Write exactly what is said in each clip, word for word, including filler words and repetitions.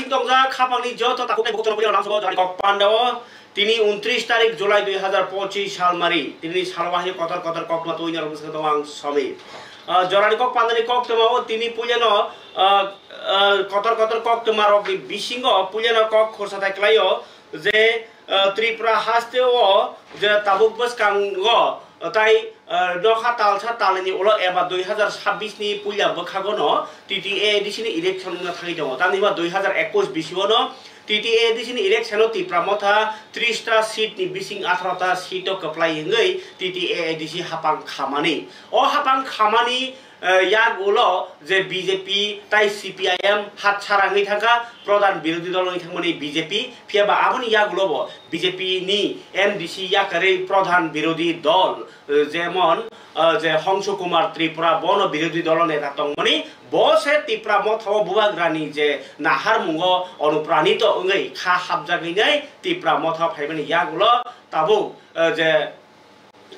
Tongjak khapangni joto takhuk tei bukhuk chwng puila lamsongo jorani kok pandao. Tini untris tarik July dui hazar pochis salmari. Tini salwahai kotor kotor kok ma twi narwk bwswk tong ang Somir. Ah, jorani kok pandani kok twmao tini puilano, ah, ah, kotor kotor kok twmarokni bisingo puilano kok khursa tai klaio je, ah, Tripura hasteo je tabuk bwskango tai, ah, nokha talsa talnini ulo eba dui hazar sabbis ni puila bwkhagono T T A A D C ni election wngna thangwi tongo. Tamni hwnba dui hazar ekwis bisingo no T T A A D C ni election o Tipra Motha tris ta seat ni bising atharo ta seat o kwplai wngwi T T A A D C hapang khamani. O hapang khamani, eh, yak ulo je B J P tai C P I M hat sara wngwi thangkha, pradhan birodhi dol wngwi thangmani B J P, phiya ba aboni yak ulo bo B J P ni M D C yakarwi pradhan birodhi dol, eh, jemon, eh, je Hongsu Kumar Tripura, bono birodhi dolo neta tongmani, bo se Tipra Motha o Bubagrani je naharmungo onupranito wngwi kha hapjagwi nai Tipra Motha phaimani yak ulo tabuk, eh, je,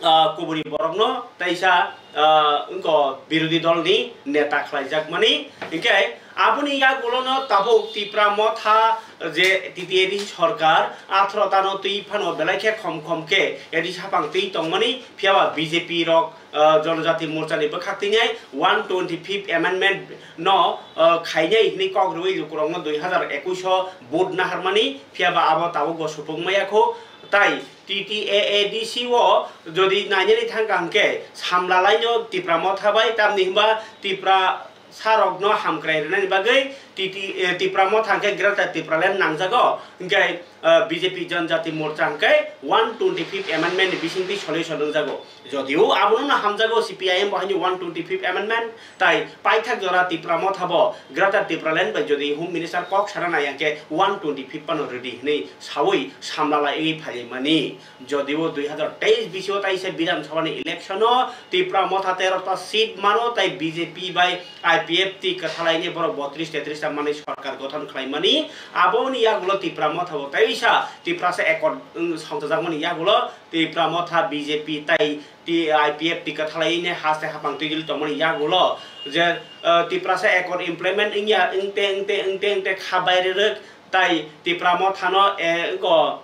ah, kubuni borokno teisa, ah, wngkho birodhi dolni neta khlaijakmani. Hinkhe aboni yagulono tabuk Tipra Motha je T T A D C sorkar atharo tano twi phano belai khe khom khom khe A D C hapang twi tongmani, phiya ba B J P rok, ah, Jonojati Morchani bwkhak twi nai one twenty fifth amendment no, ah, khainai hwnwi kok rwui lukurokno dui hazar ekwis o vote naharmani, phiya ba abo tabuk bo supung maya kho. Tai T T A A D C o jodi nainani thangkha hwnkhe samlalaino Tipra Motha bai, tamni hwnba Tipra sarokno hamkrai rwnani bagwi T T, eh, Tipra Motha hwnkhe Greater Tipraland nangjago, hwnkhe, eh, B J P Janjati Morcha hwnkhe one twenty fifth amendment ni bisingtwi solution wngjago. Jodio abono no hamjago C P I M bo haino one twenty fifth amendment, tai paithak jora Tipra Motha bo Greater Tipraland bai jodi Home Minister kok sana nai hwnkhe one twenty fifth pano rwdi hwnwi saui samlala wngwi phailaimani. Jodio dui hazar teis bisio taisa Bidhan Sabha ni election o Tipra Motha tero ta seat mano, tai B J P bai I P F T kwthalaini borok botris tetris ta manwi sorkar gothon khlaimani. Aboni yagulo Tipra Motha bo taisa Tiprasa accord, um, songchajakmani yagulo Tipra Motha B J P tai T-, I P F T kwthalaini haste hapang twidil tongmani yagulo je, uh, Tiprasa accord implement wngya, wngte, wngte, wngte, wngte kha baire rwk tai Tipra Mothano, eh, wngko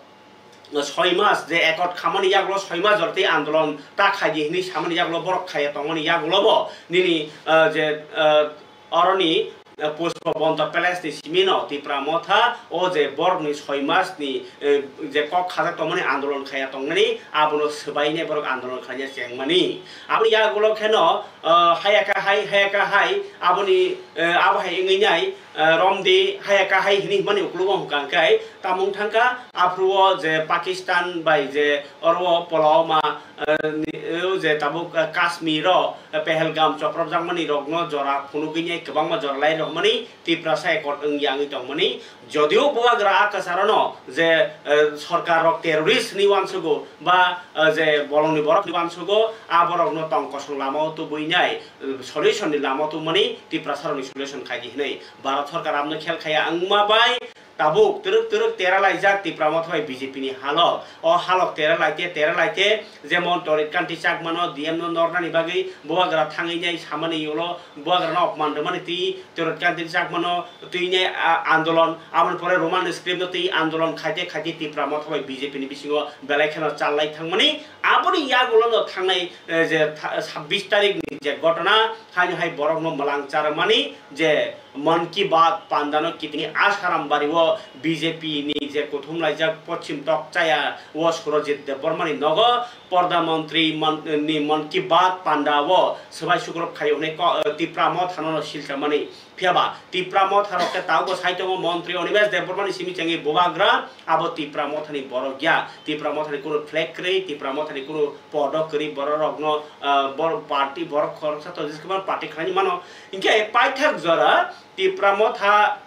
soi mas je accord khamani yagulo soi mas jora tei andolon ta khaidi hwnwi samani yagulo borok khaiya tongmani yagulo bo nini, ah, je, ah, oroni, ah, Pushpa Bonta Palace ni simino Tipra Motha o je borokni soi mas ni, eh, je kok khajak tongmani andolon khaiya tongmani abono swbaine borok andolon khaina chengmani. Aboni yagulo kheno, ah, hayaka hai, hayaka hai, aboni, eh, abo hai wngwi nai, eh, romdi haya kahai hini himani uklugo hwnkha hwnkhe tamung thangkha aphuru o je Pakistan bai je oro o Pulwama, eh, ni, o je tabuk, eh, Kashmir o, eh, Pahalgam chopropjakmani rokno jora phunugwi nai kwbangma jora lai rokmani Tiprasa accord wngya wngwi tongmani. Jodio bubagra a kwcharo no je, eh, sorkar rok terrorist hwnwi uansugo ba, eh, je bolongni borok hwnwi uansugo, a borokno tong kosong lama o tubui nai, eh, solution ni lama o tubumani Tiprasa rokni solution khaidi hwnwi Bharat sorkar amno khel khaiya wngma bai tabuk twrwk twrwk tera laijak Tipra Motha bai B J P ni halok. O halok tera laite, tera laite, jemon Torit Kanti Chakmano D M no nornani bagwi bubagra thangwi nai samani ulo bubagrano opman rwmani twi Torit Kanti Chakmano twi nai, a, andolon, aboni pore Roman script no twi andolon khaite khaite Tipra Motha bai B J P ni bisingo belai kheno challai thangmani. Aboni yagulo no thangnai, eh, je tha-, sabbis tarik ni je ghotona, haino hai borokno mwlang charwmani je Mann Ki Baat pandano kitini Asaram bari o B J P ni je kuthum laijak Pochim Tok Chaya o Surojit Debbarma ni nogo Pradhan Mantri Mon-, ni Mann Ki Baat panda o swbai sukrop khayo hwnwi ko-, Tipra Motha no silchamani. Phiya ba Tipra Motha rok khe tabukbo sai tongo Montri Animesh Debbarma ni simi chengwi bubagra abo Tipra Motha ni borok ya. Tipra Motha ni kunu flag kwrwi, Tipra Motha ni kunu podok kwrwi borok rokno, ah, bor-, party borok khoroksa to jeskhe party khlaini mano. Hinkhe paithak jora Tipra Motha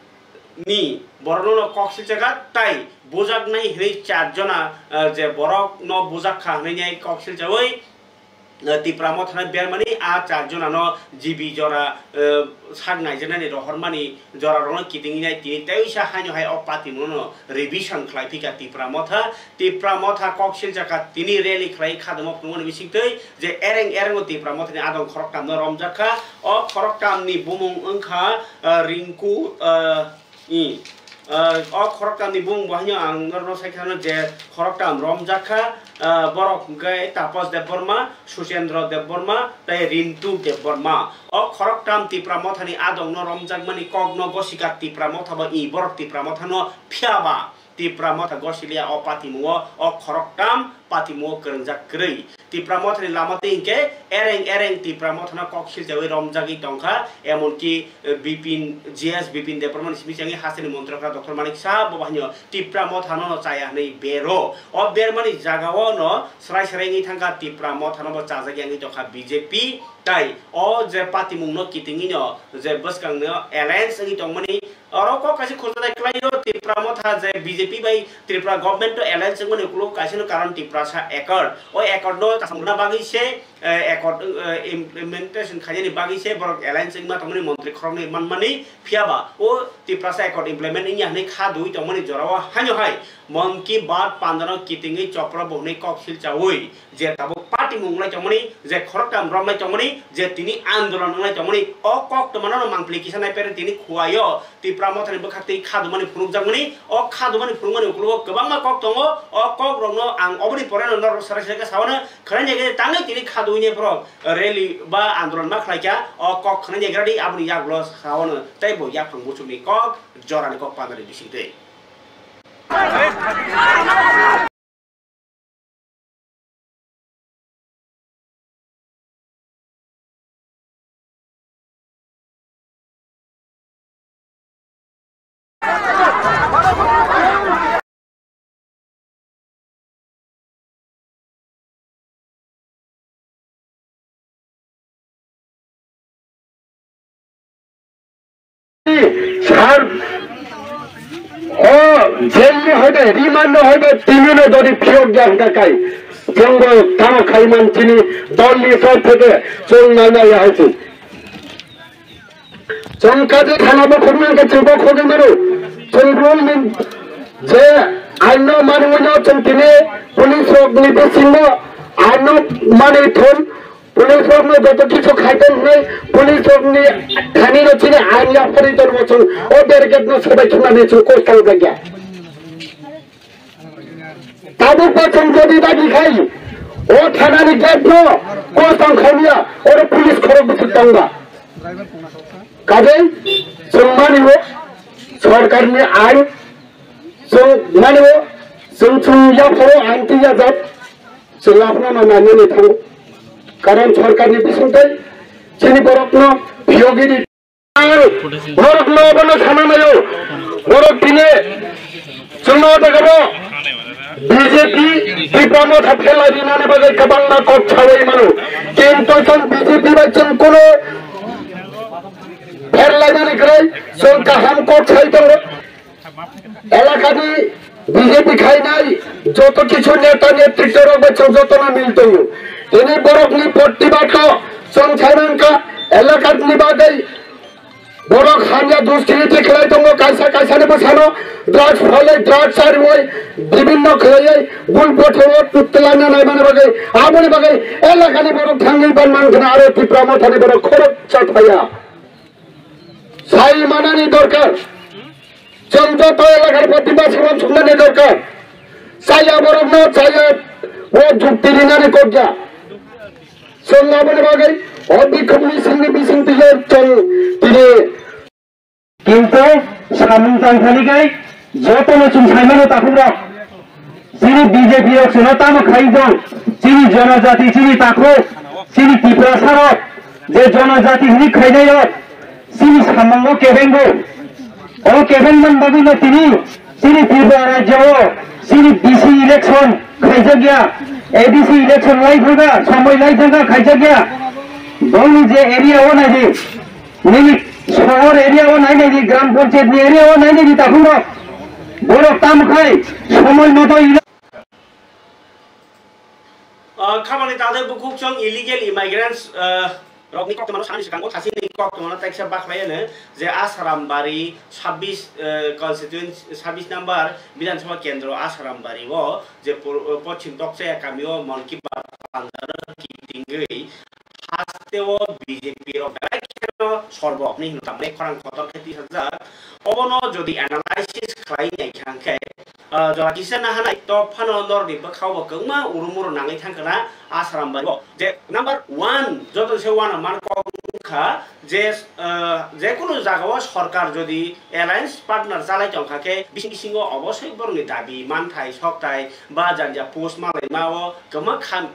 ni borokno no kok silchakha tai bujaknai hwnwi char jona, ah, je borok no bujak kha hwnwi nai kok silchawi, ah, Tipra Motha no bermani a char jona no G B jora, ah, sak naijaknani rohormani jora rokno kitingwi nai tini teisa haino hai o party no revision khlai phika Tipra Motha. Tipra Motha kok silchakha tini rally khlai khadamo phunukmani bisingtwi je ereng erengo Tipra Motha ni adong khoroktam no romjak kha. O khoroktam ni bumung wngkha, ah, Rinku, ah, i, Ah, o khoroktamni bumung bo haino ang norokno sai kheno je khoroktam romjak kha, ah, borok hwnkhe Tapas Debbarma, Suchendra Debbarma tei Rintu Debbarma. O khoroktam Tipra Mothani adongno romjakmani kokno gosikha Tipra Motha bo i borok Tipra Mothano phiya ba Tipra Motha gosilia o patimungo o khoroktam patimungo kwrwngjak kwrwi. Tipra Mothani lama twi hinkhe ereng ereng Tipra Mothano kok silchawi romjagwi tongkha, emonki, eh, Bipin, G S Bipin Debbarmani simi changwi hasteni montri okra Doctor Manik Saha bo haino Tipra Mothano no chaya hwnwi bero. O bermani jagao no srai srai wngwi thangkha Tipra Mothano bo chajak ya wngwi tongkha B J P. Tai o je patimungno kitingwino je bwskangno alliance wngwi tongmani, oro kok kaisa khurjaknai kwlaio Tipra Motha je B J P bai Tripura government to alliance wngmani ukuluk kaisano karon Tiprasa Accord. O accord no chasmuna bagwi se, eh, accord, eh, implementation khainani bagwi se borok alliance wngma tongmani montri khoroknwi manmani, phiya ba o Tiprasa Accord implement wngya hwnwi kha dui tongmani jorao haino hai Mon Ki Baat pandano kitingwi chopra bo hwnwi kok silchaui je tabuk patimung wnglaitongmani, je khoroktam romlaitongmani, je tini andolon wnglaitongmani, o koktwmano no mangpili kisa naiphai tini khuaio Tipra Mothani bwkhaktwi khadumani phunukjakmani, o khadumani phunukmani ukologo kwbangma kok tongo, o kokrokno ang oboni poreno norok sarai sarai khe saono khwnai nai khe tangwi tini khaduini borok rally ba andolon ma khlaikha, o kok khwnai nai gradi aboni yagulo saono tei bo yaphang buchukni kok jorani kok pandani bisingtwi. Sar o jail ni hoibe, remand no hoibe, tini no jodi phiyok ya hwnkha kai, jongbo tamo khaiman chini dol ni sor theke chwng nai nai ya hai chwng. Chwng kaje thana bo khogwi mankha, chwng bo khogwi mano. Chwng rule ni je ain no manwi no chwng tini police rok ni bisingo ain no manwi thon, police rok no joto kichu khaitong hwnwi police rok ni thani no chini ain yapharwi tongo chwng o barricade no sebai khwnani chwng kosto wngjakya. Tabuk bo chwng jodi dagi khai, o thanani gate no close tong khaimya, oro police khorok bwswk tongba. Kaje chwng mani o sorkar ni ain, chwng mani o chwng chwng yapharo ain twi yajak, chwng laphana no nani ni thango. Karon sorkar ni bisingtwi chini borok no phiyogwi di. Ang borok no bono sana nayo. Borok tini chwngno jaga bo B J P Tipra Motha phelai rinani bagwi kwbangma kok sawi mano. Kintu chwng B J P bai chwng kuno pherlainani kwrwi chwng kaham kok sai tongo. Elakani B J P khainai joto kichu neta netrito rok bai chwng jotono mil tongo. Tini borokni protibad no chwng sai mankha, elakani bagwi borok hamya duskriti khlai tongo, kaisa kaisa ni bwsano drugs phalwi, drugs chariwi, bibinno khlaiwi gul bothoro twlangna naimani bagwi, aboni bagwi elakani borok thangwi ban mankha aro Tipra Mothani borok khorok chathaya. Sai manani dorkar. Chwng joto elakar protibad samung sumnani dorkar. Chaya borokno chaya o jukti rinani kokya. Chwng aboni bagwi o bikhobni singni bisingtwi chwng tini. Kintu samung tangthani kai jotono chwng saimano takhukrok. Chini B J P rok chwngno tamo khaijak, chini jonojati, chini takhuk, chini Tiprasa rok je jonojati hwnwi khainai rok, chini samungo kebengo. O kebeng man bagwino tini chini Tripura rajyo o chini D C election khaijakya, A D C election lai thangkha, somoi lai thangkha khaijakya. Bongni je area o naidi, nini sohor area o naidi, gram panchayat ni area o naidi, takhuk rok borok tamo khai somoi moto ila- Ah, khamani tangthai bukhuk chwng illegal immigrants, ah, rokni koktwmano sanani swkango thasini koktwmano teksa bakhlai ano je Asarambari sabbish, eh, constituency, sabbish number Bidhan Sabha Kendro Asarambari o je por-, pochim Tokchaya kami o Mon Ki Baat pandano kitingwi haste o B J P rok belai kheno sorbok ni hino tamni khorang kotor khe tisajak. Obono jodi analysis khlai nai kha hwnkhe, ah, jora kisa nahanai top phano norni bwkhao bo kwbangma urumuru nangwi thangkha na Asaram bai bo. Je number one, joto se uanama kok wngkha je, ah, jekunu jagao sorkar jodi alliance partner chalai tongkha khe bising bisingo obosoi borokni dabi, manthai, sokthai ba janja post malaimao kwbangma kha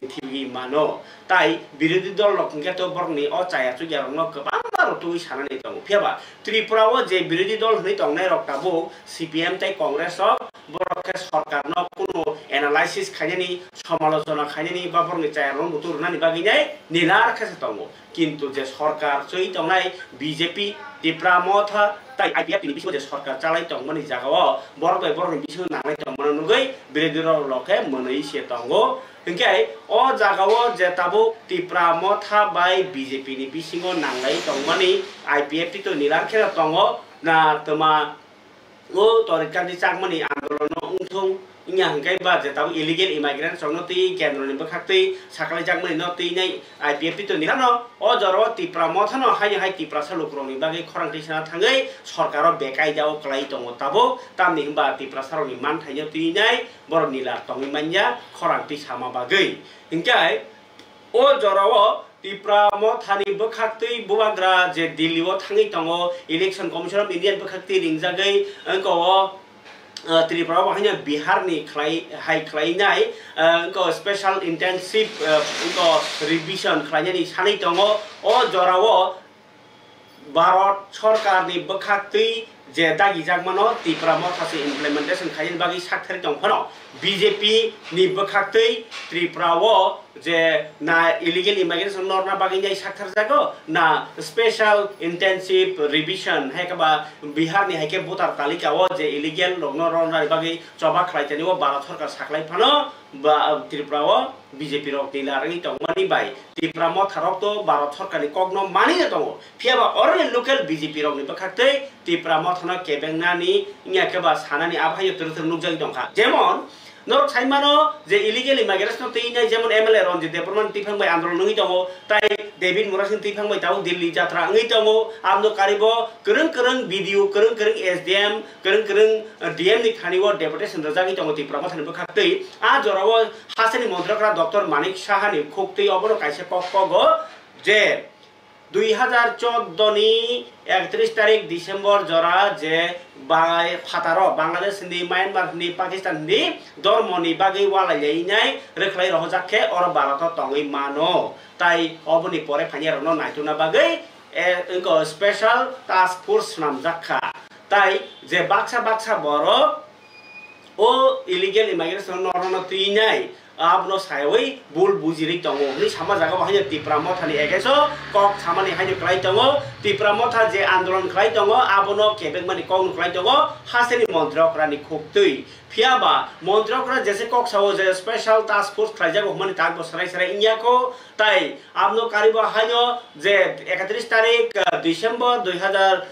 thibwi mano. Tai birodhi dol rok hwnkhe to borokni o chaya chukya rokno kwbangma rotwi sanani tongo. Phiya ba Tripura o je birodhi dol hwnwi tongnai rok tabuk C P M tei Congress rok, borok khe sorkarno kunu analysis khainani, somalochona khainani ba borokni chaya rokno butur rwnani bagwi nai nilar khe se tongo. Kintu je sorkar chwi tongnai B J P, Tipra Motha tai I P F T ni bisingo je sorkar chalai tongmani jagao borok bai borokni bisingo nanglai tongmano nugwi birodhi dol rok khe mwnwi se tongo. Hinkhe o jagao je tabuk Tipra Motha bai B J P ni bisingo nanglai tongmani I P F T to nilar kheno tongo na twma o Torikandi chakmani andolono wngthung wngya hwnkhe ba je tabuk illegal immigrants rokno twi kendroni bwkhaktwi saklaijakmani no twi nai I P F T to nirano o jorao Tipra Mothano haino hai Tiprasa lukurokni bagwi khorang twi sana thangwi sorkaro bekaidao kwlai tongo tabuk tamni hwnba Tiprasarokni manthaino twi nai borok nila tongwi manya khorang twi sama bagwi. Hinkhe o jorao Tipra Mothani bwkhaktwi bubagra je Delhi o thangwi tongo, Election Commission of India ni bwkhaktwi ringjagwi wngkha o, uh, Tripura o haino Bihar ni khlai, hai khlainai, uh, wngkha o special intensive, uh, wngkha o revision khlainani sanwi tongo. O jorao Bharat sorkarni bwkhaktwi je dagijakmano Tipra Motha se implementation khainani bagwi saktharwi tong phano, B J P ni bwkhaktwi Tripura o je na illegal immigration norna bagwi nai saktharjago, na special intensive revision hai khe ba Bihar ni hai khe voter talika o je illegal rokno rwnani bagwi choba khlai tani o Bharat sorkar saklai phano ba Tripura o B J P rok ni larwi tongmani bai Tipra Motha rok to Bharat sorkar ni kok no mani tongo. Phiya ba oroni local B J P rokni bwkhaktwi Tipra Mothano kebengnani wngya khe ba sanani abo haino twrwk twrwk nukjagwi tongkha. Jemon, norok sai mano je illegal immigrants no twi nai, jemon M L A Ranjit Debbarma ni twiphang bai andolon wngwi tongo, tai David Murasing twiphang bai tabuk Delhi jatra wngwi tongo. Aboni karibo kwrwng kwrwng B D O, kwrwng kwrwng S D M, kwrwng kwrwng, eh, D M ni thani o deputation rwjagwi tongo Tipra Mothani bwkhaktwi. A jorao hasteni montri okra Doctor Manik Saha ni khuktwi obono kaisa kok kogo je, dui hazar chordo ni ektris tarik December jora je bai phataro Bangladesh hindi, Myanmar hindi, Pakistan hindi dormo ni bagwi walai lai nai rwkhlai rohorjak khe oro Bharat o tongwi mano. Tai oboni pore phainai rokno naitukna bagwi, eh, wngkha special task force swnamjak kha. Tai je baksa baksa borok o illegal immigration norno twi nai, abono sayawi bul bujirwi tongo hwnwi sama jaga bo haino Tipra Mothani against o kok samani haino kwlai tongo. Tipra Motha je andolon kwlai tongo, abono kebengmani kokno kwlai tongo hasteni montri okrani khuktwi. Phiya ba montri okra jese kok sao je special task force khlaijago hwnmani tak bo sarai sarai wngya kho, tai abono karibo haino je ekatris tarik, ah, December dui hazar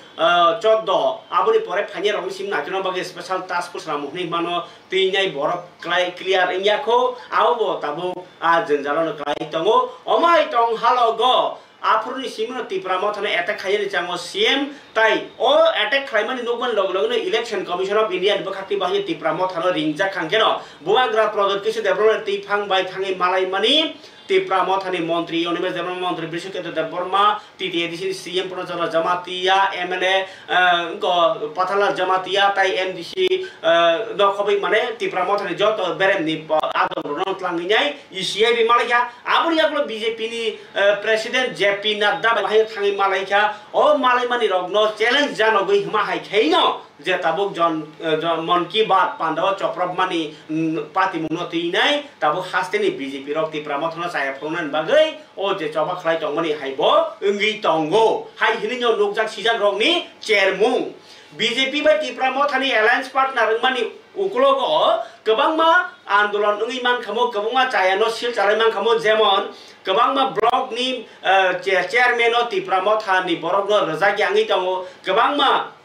chordo, aboni pore phainai rokni simi naitukna bagwi special task force ramo hwnwi mano, twi nai borok klai clear wngya kho, abo bo tabuk a jwngjalo no klai tongo. Omai tong halogo aphuruni simi no Tipra Mothano attack khaiyani chango C M, tai o attack khlaimani nukmani loge loge no Election Commission of India ni bwkhak twi bahai Tipra Mothano ringjak khang kheno bubagra Pradyot Kishore Debbarma twi phang bai thangwi malaimani Tipra Mothani montri Animesh Debbarma, montri Brishaketu Debbarma, T T A D C ni C M Purna Chandra Jamatia, M L A, eh, wngkha Patharlal Jamatia, tai M D C, eh, no khobwi mane Tipra Mothani joto beremni adong rokno twlangwi nai E C I bai malaikha. Aboni yagulo B J P ni, eh, President J P Nadda bai bahai thangwi malaikha. O malaimani rokno challenge janogwi hima hai khaino je tabuk jon, eh, jon, Mon Ki Baat pandao chopropmani, mm, patimungno twinai tabuk hasteni B J P rok Tipra Mothano chaya phunuknani bagwi o je choba khlai tongmani hai bo wngwi tongo. Hai hinwi no nukjak sijak rokni chermung. B J P bai Tipra Mothani alliance partner wngmani ukulogo kwbangma andolon wngwi mankha mo, kwbangma chayano sil chalai mankha mo, jemon kwbangma block ni, eh, che-, chairman o Tipra Mothani borokno rwjak ya wngwi tongo, kwbangma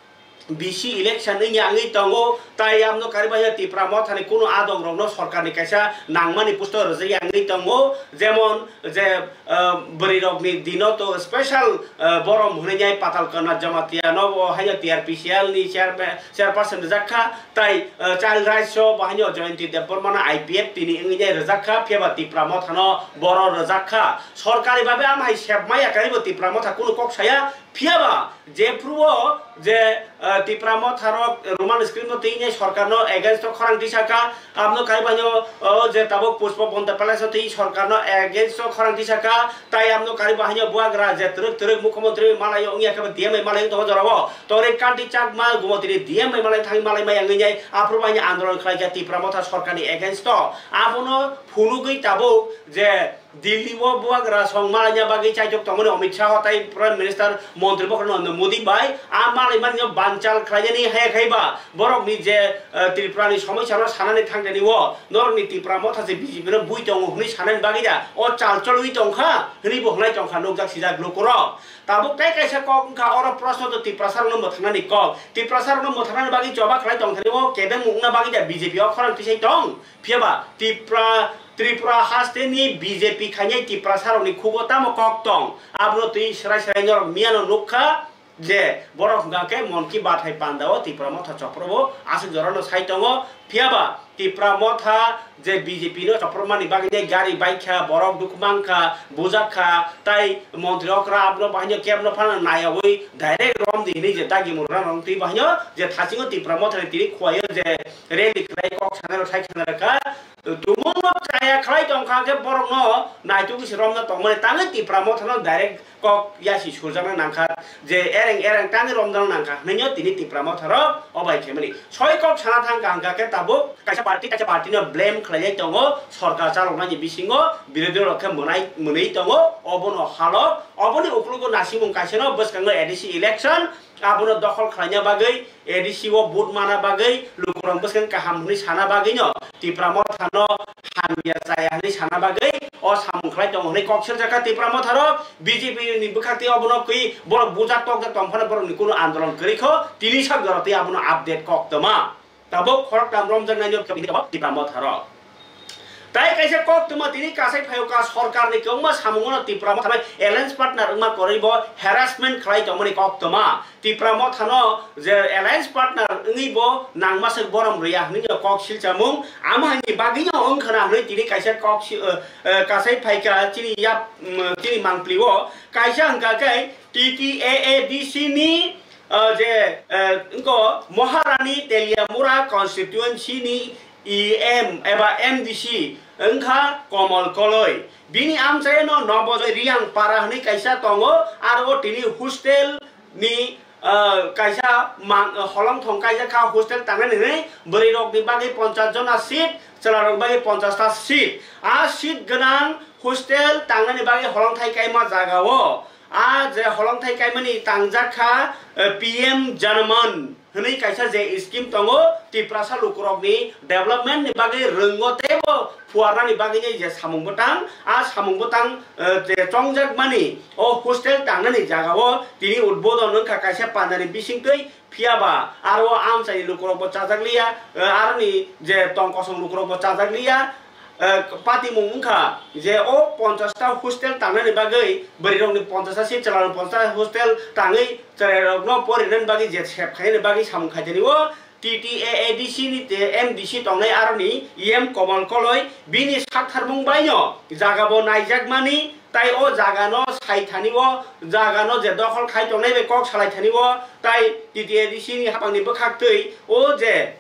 B C election wngya wngwi tongo, tai amno karibaino Tipra Mothani kunu adongrokno sorkarni kaisa nangmani pusto rwjakya wngwi tongo, jemon je, ah, bwrwirokni dino to special, ah, borom hwnwi nai Patalkona Jamatia no bo haino T R P C L ni chairman, chairperson rwjak kha, tai, ah, Child Rights o bo haino Jayanti Debbarma no I P F T ni wngwi nai rwjak kha, phiya ba Tipra Mothano boro rwjak kha. Sorkari babe amhai sep maya karibo Tipra Motha kunu kok saya, phiya ba jephru o je, ah, Tipra Motharok Roman script no twi nai sorkarno against o khorang tisa kha, amno kaibaino, o je tabuk Pushpa Bonta Palace o twi sorkarno against o khorang tisa kha, tai amno karibo haino buagra je twrwk twrwk mukhyamantri bai malai ongya khe D M bai malai tongo jorao. Tori Kanti Chakma Gumotini D M bai malai thangwi malai maya wngwi nai aphuru bai andolon khlai kha Tipra Motha sorkarni against o. Abono phunugwi tabuk je Delhi o buagra song malaina bagwi chaitok tongmani Amit Shah tai Prime Minister montri bokhorok Narendra Modi bai a malaimani no banchal khlainani haya khai ba borokni je, eh, Tripura ni somosya no sanani thangtani o norokni Tipra Motha je B J P no bui tongo hwnwi sanani bagwi da o chal cholwi tongkha hwnwi bo hwnai tongkha nukjak sijak lukurok. Tabuk tai kaisa kok wngkha oro proshno to Tiprasa rokno mwthangnani kok. Tiprasa rokno mwthangnani bagwi choba khlai tongthani o kebeng wngna bagwi da B J P o khorang tisai tong. Phiya ba Tipra, Tripura haste ni B J P khainai Tiprasa rokni khugo tamo kok tong. Abono twi srai srai norok miyano nukha je borok hwnkha khe Mon Ki Baat hai panda o Tipra Motha chopro bo aswk jora no sai tongo. Phiya ba Tipra Motha je B J P no chopro mani bagwi nai gari bai kha, borok dukhu man kha, bujak kha, tai montri okra abono bahai no kebno phano naiyawi direct rom di hinwi je dagi mura rong twi bahai no je thasingo Tipra Motha ni tini khuaio je rally khlai kok sana rok sai khana rwkha. Tumungno chaya khlai tongkha khe borokno naitugwi se romna tongmani tangwi Tipra Mothano direct kok yasi surjakna nangkha je ereng ereng tangwi romjakna nangkha hwnwi tini Tipra Motharo obai khaimani. Soi kok sana thangkha hwnkha khe tabuk kaisa party kaisa party no blame khlailai tongo, sorkar chaloknani bisingo birodhi rok khe mwnai mwnwi tongo, obono halok, oboni uklogo nasimung kaisano bwskango A D C election, abono dokhol khlaina bagwi, A D C o vote mana bagwi, lukurok bwskang kaham hwnwi sana bagwino Tipra Mothano hamya chaya hwnwi sana bagwi o samung khlai tongo hwnwi kok serjak kha Tipra Motharo. B J P ni bwkhak tei obono kwi borok bujak tokjak tong phano borokni kunu andolon kwrwi kho, tini sak jora tei abono update kok toma. Tabuk khoroktham romjaknaino Tipra Motharo. Tai kaisa koktwma tini kasai phaio ka sorkarni kwbangma samungono Tipra Motha bai alliance partner wngma kwrwi bo harassment khlai tongmani koktwma. Tipra Mothano je alliance partner wngwi bo nangmaswk borom rwya hwnwi no kok silchamung. Amo haini bagwino wngkhwna hwnwi tini kaisa kok si-, eh, eh, kasai phaikha chini yap, mm, chini mangpli o. Kaisa hwnkha khe T T A A D C ni, eh, je, eh, wngkho Maharani Teliamura constituency ni E M eba M D C wngkha Komol Koloi. Bini amchaino Nobojoi Riyang Para hwnwi kaisa tongo, aro o tini hostel ni, eh, kaisa mang-, holongthong kaijak kha, hostel tangnani hwnwi bwrwi rokni bagwi ponchas jona seat, chwla rok bagwi ponchas ta seat. A seat gwnang hostel tangnani bagwi holongthai kaima jaga o. A je holongthai kaimani tangjak kha, eh, P M Janaman hwnwi kaisa je scheme tongo, Tiprasa lukurokni development ni bagwi rwngo teibo phuarnani bagwi je samung bwtang, a samung bwtang, eh, je chongjakmani o hostel tangnani jagao tini udbodon wngkha kaisa pandani bisingtwi, phiya ba aro amchaini lukurokbo chajakliya, eh, aroni je tong kosong lukurokbo chajakliya. Eh, patimung wngkha je o ponchas ta hostel tangnani bagwi bwrwirokni ponchas ta seat, chwlarokni ponchas ta hostel tangwi chwrairokno porinani bagwi je sep khainani bagwi samung khaijani o T T A A D C ni te M D C tongnai aroni E M Komol Koloi bini saktharmung baino jagabo naijakmani tai o jagano saithani o jagano je dokhol khai tongnai bai kok salaithani o tai T T A A D C ni haphangni bwkhaktwi o je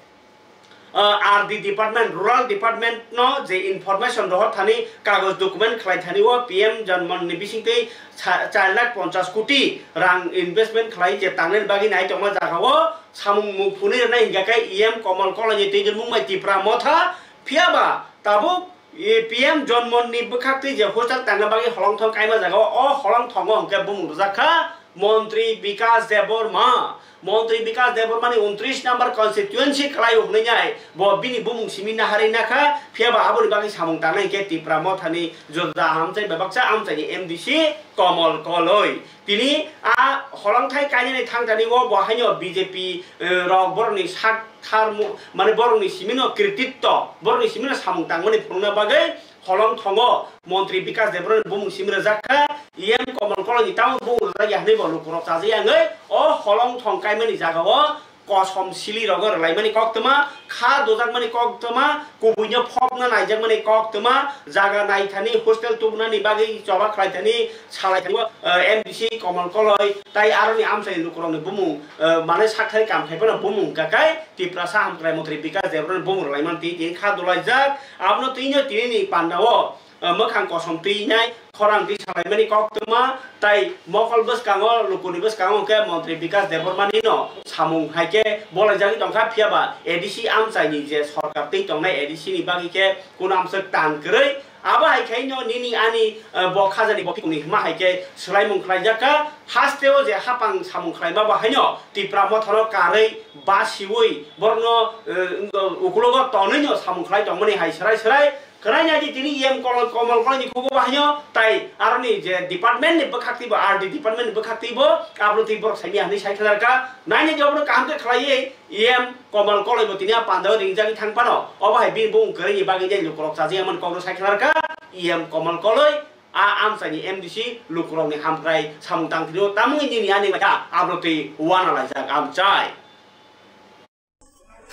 ah, R D department, rural department no je information rohor thani kagoj document khlai thani o P M Janman ni bisingtwi sa-, char lakh ponchas koti rang investment khlai je tangnani bagwi nai tongma jaga o samung mung phunwi rwnai hingkha khe E M Komol Koloi ni twi mung bai Tipra Motha, phiya ba tabuk E P M Jonmon ni bwkhaktwi je hostel tangna bagwi holongthong kaima jaga o, o holongthongo hwnkhe bumung rwjak kha Montri Bikas Debbarma. Montri Bikas Debbarmani untris number constituency kwlaio hwnwi nai bo bini bumung simi naharwi nakha, phiya ba aboni bagwi samung tangnai hinkhe Tipra Mothani juda amchai bai baksa amchaini M D C Komol Koloi. Tini a holongthai kainani thangtani o bo haino B J P, eh, rok borokni sak tharmu, mane borokni simino krititto, borokni simino samung tangmani phunukna bagwi holong thongo Montri Bikas Debbarmani bumung simi rwjak kha, E M Komol Koloi ni tamo bumung rwjak ya hwnwi bo lukurok chajak ya wngwi o holong thong kaimani jagao kosom sili rogo rwlaimani koktwma, kha dojakmani koktwma, kubuino phokna naijakmani koktwma, jaga naithani hostel tubunani bagwi choba khlaithani salaithani, eh, M D C Komol Koloi tai aroni amchaini lukurokni bumung, eh, mane sakthai kam khaiphano bumung kakai Tiprasa Hamkrai Montri Bikas Debbarmani bumung rwlaimani twi tini kha dolaijak. Abono twino tinini pandao, eh, mwkhang kosom twinai khorang twi salaimani koktwma tai mokol bwskango lukuni bwskango khe Montri Bikas Debbarmani no samung hai khe bolaijagwi tongkha, phiya ba A D C amchaini je sorkar twi tongnai A D C ni bagwi khe kuno amswk tan kwrwi. Abo hai khe no nini ani, eh, bo khajani bo phikungni hima hai khe swlaimung khlaijak kha. Hasteo je hapang samung khlaima bo haino Tipra Mothano karwi basiwi borokno, eh, ukulogo tonwi no samung khlai tongmani hai swrai swrai. Khwnai nai di tini E M Komol, Komol Koloi ni kugo bo haino tai aroni je department ni bwkhak twi bo, R D department ni bwkhak twi bo, aboni twi borok saimya hwnwi sai khalarkha. Nai nai di obono kaham khe khlaiwi E M Komol Koloi bo tini a pandao ringjagwi thang phano, obo hai bini bumung kwrwini bagwi je lukurok chajak ya mani kokno sai khalarkha. E M Komol Koloi a amchaini M D C lukurokni hamkrai samung tangphino tamungni nini ani kha aboni twi uanalaijak amchai.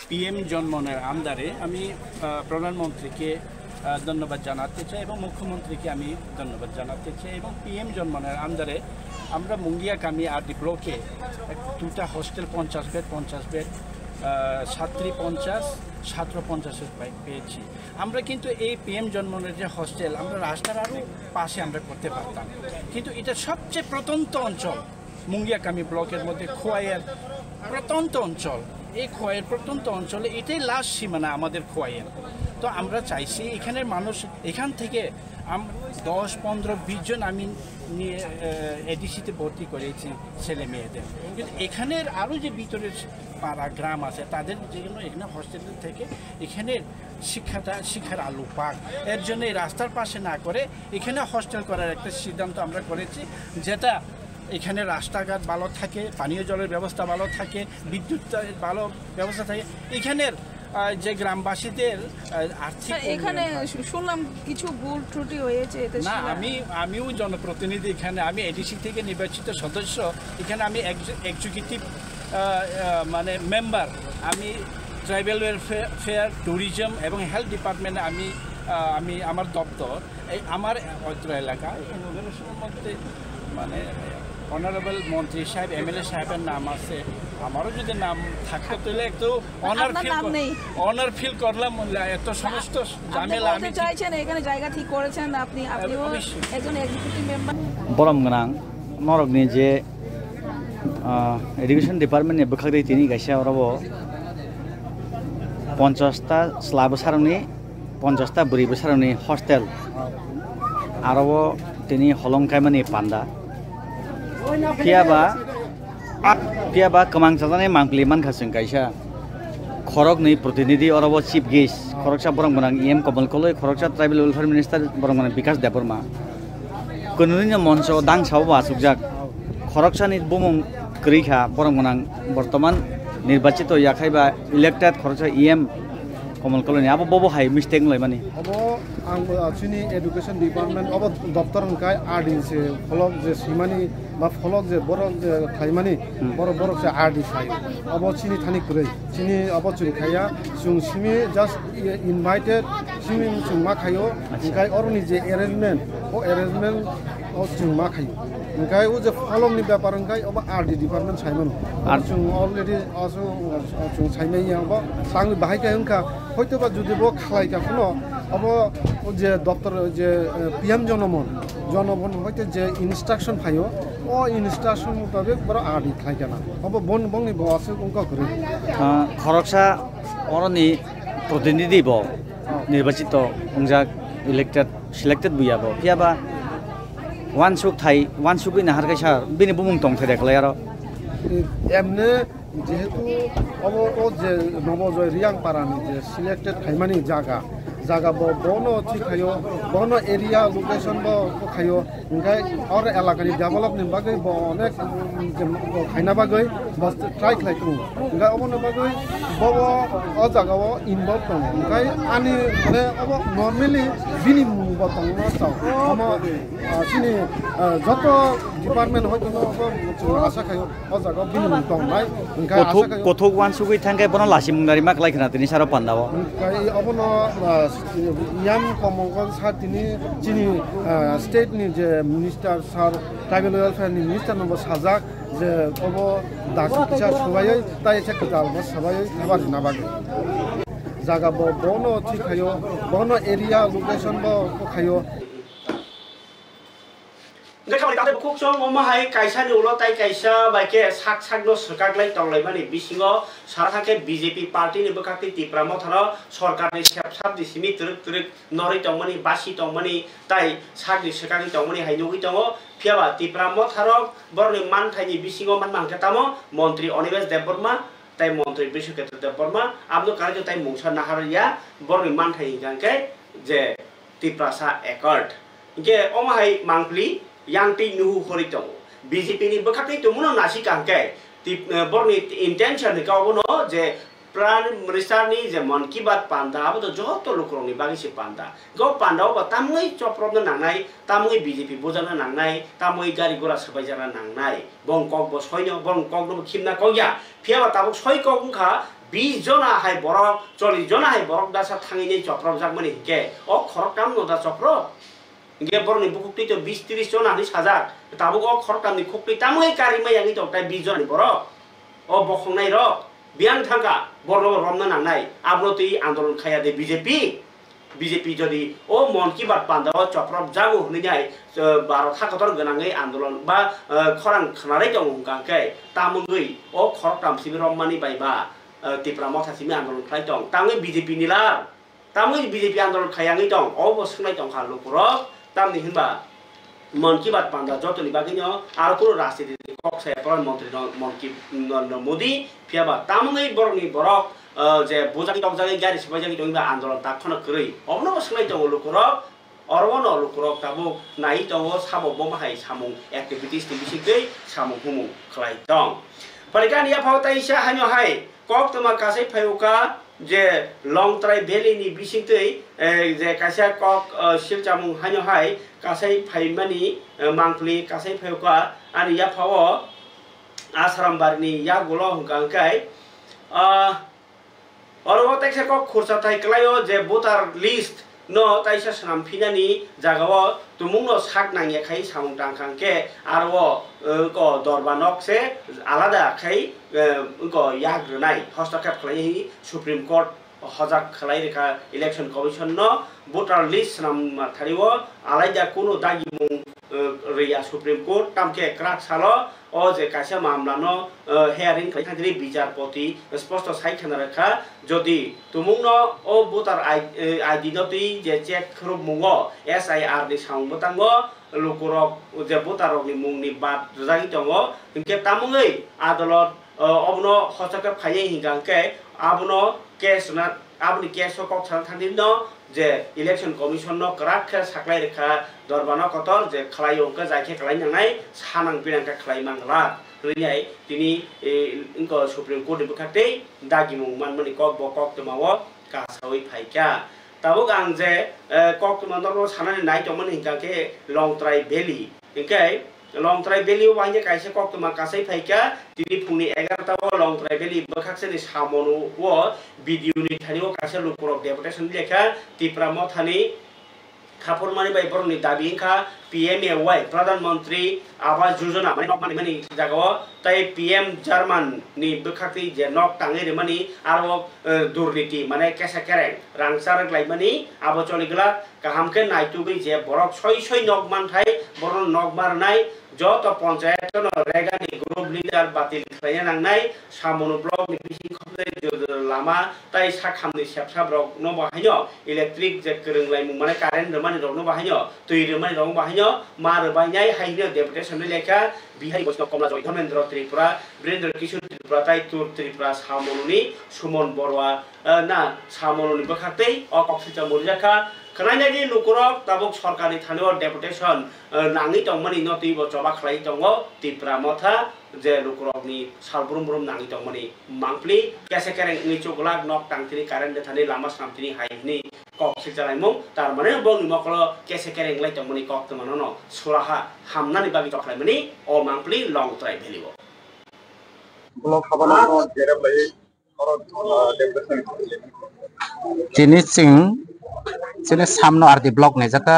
PM জনমনের আন্ডারে আমি, আহ, প্রধানমন্ত্রীকে, আহ, ধন্যবাদ জানাতে চাই এবং মুখ্যমন্ত্রীকে আমি ধন্যবাদ জানাতে চাই এবং পিএম জনমনের আন্ডারে আমরা মুঙ্গিয়া কামি আরডি ব্লকে এক, দুটা হোস্টেল পঞ্চাশ বেড, পঞ্চাশ বেড, আহ, ছাত্রী পঞ্চাশ, ছাত্র পঞ্চাশ পাই-, পেয়েছি। আমরা কিন্তু এই পিএম জনমনের যে হোস্টেল, আমরা রাস্তার আরও পাশে আমরা করতে পারতাম, কিন্তু এটা সবচেয়ে প্রত্যন্ত অঞ্চল। মুঙ্গিয়াকামি ব্লকের মধ্যে খোয়াইয়ের প্রত্যন্ত অঞ্চল, এই খোয়াইয়ের প্রত্যন্ত অঞ্চলে এটাই লাস্ট সীমানা আমাদের খোয়াইয়ের। তো আমরা চাইছি এখানের মানুষ এখান থেকে আম-, দশ, পনেরো, বিশ জন আমি নিয়ে, আহ, এডিসিতে ভর্তি করেছি ছেলে মেয়েদের। কিন্তু এখানের আরও যে ভিতরের পাড়া গ্রাম আছে, তাদের যেন এখানে হোস্টেল থেকে এখানে শিক্ষাটা, শিক্ষার আলো পাক। এর জন্য এই রাস্তার পাশে না করে এখানে হোস্টেল করার একটা সিদ্ধান্ত আমরা করেছি, যেটা এখানে রাস্তাঘাট ভালো থাকে, পানীয় জলের ব্যবস্থা ভালো থাকে, বিদ্যুৎ ভালো ব্যবস্থা থাকে। এখানের, আহ, যে গ্রামবাসীদের, আহ, আর্থিক স্যার, এখানে উন্নয়ন হয়। শু-, শুনলাম কিছু ভুল ত্রুটি হয়েছে এতে না, শুনে। আমি, আমিও জনপ্রতিনিধি এখানে, আমি এডিসি থেকে নির্বাচিত সদস্য, এখানে আমি এক্সি-, এক্সিকিউটিভ, আহ, আহ, মানে মেম্বার, আমি ট্রাইবাল ওয়েলফেয়ার, ট্যুরিজম এবং হেলথ ডিপার্টমেন্টে আমি, আহ, আমি আমার দপ্তর, এই আমার অত্র এলাকা, এই ইনোগ্রেশনের মধ্যে মানে অনারেবল মন্ত্রী সাহেব, এমএলএ সাহেবের নাম আছে, আমারও যদি নাম থাকতো তাহলে একটু অনার আপনার ফিল নাম কর-, নেই। অনার ফিল করলাম, বললে এত সমস্ত আপনি ঝামেলা আমি বলতে ঠিক চাইছেন এখানে জায়গা ঠিক করেছেন আপনি, আপনিও অবশ্যই। একজন executive member. Borom gwnang norokni je, ah, education department ni bwkhak twi tini kaisa oro o ponchash ta chwla bwsarokni, ponchash ta bwrwi bwsarokni hostel, aro o tini holong kaimani panda. Phiya ba, phiya ba kwmang chajaknai mangpili mankha chwng kaisa khoroknwi protinidhi, oro o chief guest, khoroksa borom gwnang E M Komol Koloi, khoroksa tribal welfare minister borom gwnang Bikas Debbarma. Kwnwino moncho dangsa o bo achukjak. Khoroksani bumung kwrwi kha, borom gwnang bortoman nirbachito yakhai ba elected khoroksa E M Komol Koloni. Abo bobo hai mistake wnglaimani. Obo ang, uh, chini education department obo doptor hwnkhe R D se pholok je swimani ba pholok je borok je khlaimani, hmm, borok, borok se R D sai. Obo chini thani kwrwi. Chini obo chwng khaiya, chwng simi just invited, simi chwng ma khaio, acha, hwnkhe oroni je arrangement, o arrangement o chwng ma khaio. Hwnkhe o je pholokni bepar hwnkhe obo R D department saimano. Ar- Chwng already aso, chwng saimanya obo. Tangwi bahai khe wngkha, hoitoba jodi bo khlai kha phano, obo o je doptor je, eh, P M Jonomon, Jonomon hoite je instruction phaio, o instruction mutabik borok R D khlai kha na. Obo bon-, bongni bo aswk wngkha kwrwi. Ah, khoroksa oroni protinidhi bo, oh, nirbachito wngjak, elected, selected buya bo. Phiya ba wansuk thai, wansugwi nahar kaisa bini bumung tong thede khlai aro. Emne Jehetu obo o je Nobojoy Riyangpara ni je selected khaimani jaga, jaga bo bono thik khaio, bono area location bo khaio, hingkai oro elaka ni develop ni bagwi bo onek, mm, je bo khaina bagwi bo try khlai tongo. Hingkai obono bagwi bo o jaga o involve tongo. Hingkai ani, mane, obo normally bini mung bo tongna chao. Omo, ah, chini, ah, joto department hoito no obo asa khaio. O jaga o bini mung tongnai, hingkhe Kothok, asa khaio. Kothok uansugwi thangkhe bono lachi mung nari ma klai khna tini saro panda o. Hingkhe obono, ah, yang komongkol sa tini chini, ah, state ni je minister sir, tribal welfare ni minister no bo sajak je obo dasu kisa suwaiwi tai se kwtal bo sabai thabar rina bagwi. Jaga bo bono thik khaio, bono area location bo khaio. Hingke khamani takhtai bukhuk song omo hai kaisa ni ulo tai kaisa bai khe sak sak no swkak lai tong lai mani bisingo sara thang khe B J P party ni bwkhak tei Tipra Motha no sorkar ni sep sap ni simi twrwk twrwk norwi tong mani, basi tong mani, tai sak ni swkak ni tong mani hai nugwi tongo. Phiya ba Tipra Motha rok borok ni manthai ni bisingo manma hingke tamo montri Onibesh Debbarma tai montri Biswaketro Debbarma abono karwi tai mungsa nahar ya borok ni manthai hingka hingke je Tiprasa Accord. Hingke omo hai mangpli yang twi nuhu horwi tongo. B J P ni bwkhak twi tongmano nasika hingke tip-, eh, borokni intention hingke obono je Prime Minister ni je Mann Ki Baat panda, abo to joto lukurokni bagwi se panda. Hingke o panda o bo tamungwi chopropna nangnai, tamungwi B J P bujakna nangnai, tamungwi gari gora swbaijakna nangnai. Bong kok bo soino, bong kok no bo khimna kok ya. Phiya ba tabuk soi kok wngkha, bis jona hai borok, chollish jona hai borok dasa thangwi nei chopropjakmani hingke, o khoroktam no da choprok? Hingke borokni bukuktwi to bis tris jona hinwi sajak, tabuk o khoroktamni khuktwi tamwi karima yangwi tok tai bis jonani borok? O bokhongnai rok biyang thangkha, borokno romna nangnai, abono twi andolon khaiya de B J P? B J P jodi o Mann Ki Baat panda o choprop jago hwnwi nai, eh, baro tha kotor gwnangwi andolon ba, eh, khorang khwnarwi tongo hwnkha hwnkhe, tamungwi o khoroktam simi romani bai ba, eh, Tipra Motha simi andolon khlai tong, tamungwi B J P ni lar, tamungwi B J P andolon khaiyangwi tong, obo swngnai tongkha lukurok, tamni hinba Mann Ki Baat panda jotoni bagwino aro kunu rajniti ni kok saya Pradhan Mantri no Mann Ki, Narendra Modi, phiya ba tamungwi borokni borok, ah, je bujagwi tokjagwi gari swbaijagwi tongwi ba andolon tak phano kwrwi. Obono bo swngwi tongo lukurok, oro no lukurok tabuk naiwi tongo sabo bo hai samung activities ni bisingtwi samung humung khlai tong. Phaikha ani yaphao taisa haino hai koktwma kasai phaiwkha je Longtrai Valley ni bisingtwi, eh, je kaisa kok, eh, silchamung haino hai kasai phaimani, eh, mangpli kasai phaiwkha ani yaphao Asrambari ni yagulo hwnkha hwnkhe, ah, oro o teksa kok khursa thai kwlaio je voter list no taisa swnam phinani jagao tumungno sak nangya khai samung tangkha hwnkhe aro o, eh, ko dorba nok se alada khai, eh, ko yak rwnai hostokhep khlai hi Supreme Court hojak khlai rikha Election Commission no voter list swnam thari o alaida kunu dagimung, eh, rwya Supreme Court tamkhe kwrak salo o je kaisa mamla no, eh, hearing khlai thangtini bichar poti sposto sai khna rwkha, jodi tumungno o voter I-, eh, I D no twi je check khurupmungo S I R ni samung bwtango lukurok je voter rokni mungni bad rwjagwi tongo, hinkhe tamungwi adolot, eh, obono hochakhe phaiwi hinkha hinkhe abono case na, aboni case o kok sana thangtini no je Election Commission no kwrak khe saklai rwkha Dorbano kotor je khlai o hwnkhe jai khe kwlai nangnai sanang pinang khe khlai mangla hwnwi tini, eh, wngkha Supreme Court ni bwkhak tei dagimung manmani kok bo koktwma o kasawi phaikha. Tabuk ang je, eh, koktwma norok sanani nai tongmani hwnkha khe Longtrai Valley. Hinkhe Longtrai Valley o wainwi kaisa koktwma kasai phaikha, tini phungni egarota o Longtrai Valley bwkhaksani samung o video ni thani o kaisa lukurok deputation lekha Tipra Mothani khaphurmani bai borokni dabi wngkha P M A Y, Pradhan Mantri Awas Yojana, mane nok manmani jagao, tei P M German ni bwkhaktwi je nok tangwi rwmani aro, eh, durniti, mane kesa kereng rangchak rwklaimani abo choli glak. Kaham khe naitugwi je borok soi soi nok manthai, borokno nok ma rwnai, joto ponchayat no Rega ni group leader batil khlaina nangnai, Samunu block ni bising khopnai jora jora lama tai sakhamni sepsap rokno bo haino electric je kwrwng laimung mane current rwmani rokno bo haino twi rwmani rokno bo haino ma rwbainai hai hwnwi deputation ni lekha Bihari Boisno Komla Joy Dharmendra Tripura, Birendra Kishore Tripura tai Tur Tripura Samonuni Sumon Borwa, eh, na Samonuni bwkhaktwi o kok silchar murijakha. Khwnainai di lukurok tabuk sorkarni thani o deputation, eh, nangwi tongmani no twibo choba khlai tongo Tipra Motha je lukurokni sal brum brum nangwi tongmani mangpli kese kereng wngwi chuklak nok tangtini current de thani lama snamtini hai hwnwi kok silchalaimung, tar mane bongni mokolo kese kereng lai tongmani kok twmanono suraha hamnani bagwi chokhlaimani o mangpli Longtrai Valley o. Block habano jerem lai oro, ah, deputation. Tini chwng chini Samno R D block ni jata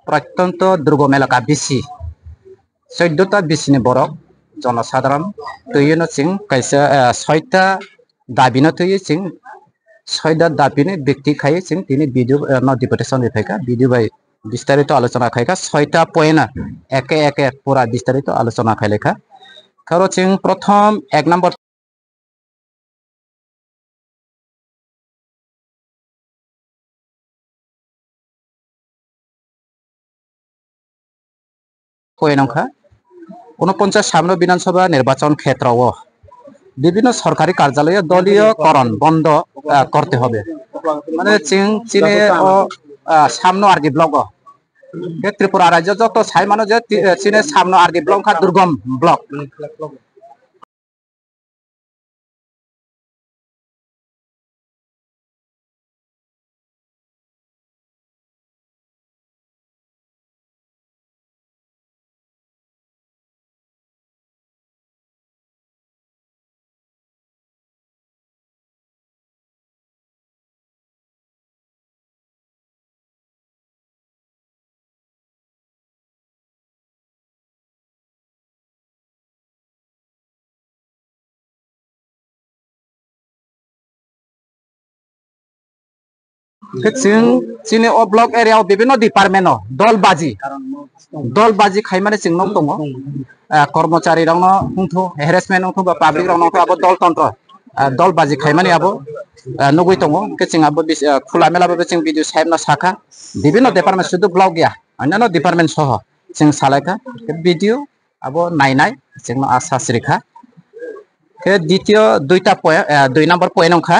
Pratyonto Durgom Elaka B C. Choddota B C ni borok jonosadharon twiwi no chwng kaisa, eh, soita dabi no twiwi chwng soita dabi ni bikti khai chwng tini video, eh, no deputation bai phaikha, video bai bistarito alochona khaikha, soita point no eke eke pura bistarito alochona khailaikha. Kharo chwng prothom ek number Point wngkha, ঊনপঞ্চাশ সামনে বিধানসভা নির্বাচন ক্ষেত্রও বিভিন্ন সরকারি কার্যালয়ে দলীয়করণ বন্ধ, আহ, করতে হবে। মানে চিং চিনে ও, আহ, সামনে আর কি ব্লক ও। Ke Tripura rajyo joto sai mano je ti-, eh, chini Samno R D block wngkha Durgom block. Khe chwng chini o block area o bibinno department o dol baji, dol baji khaimani chwng nok tongo. Ah, kormochari rokno wngthu, harassment wngthu ba public rokno wngthu abo dol tontro, ah, dol baji khaimani abo, ah, nugwi tongo. Khe chwng abo bis-, ah, khula mela bai chwng video sahib no sakha, bibinno department sudu block ya, onno department soho chwng salaikha. Khe video abo nainai chwngno asa srikha. Khe ditio duita point, eh, dui number point wngkha,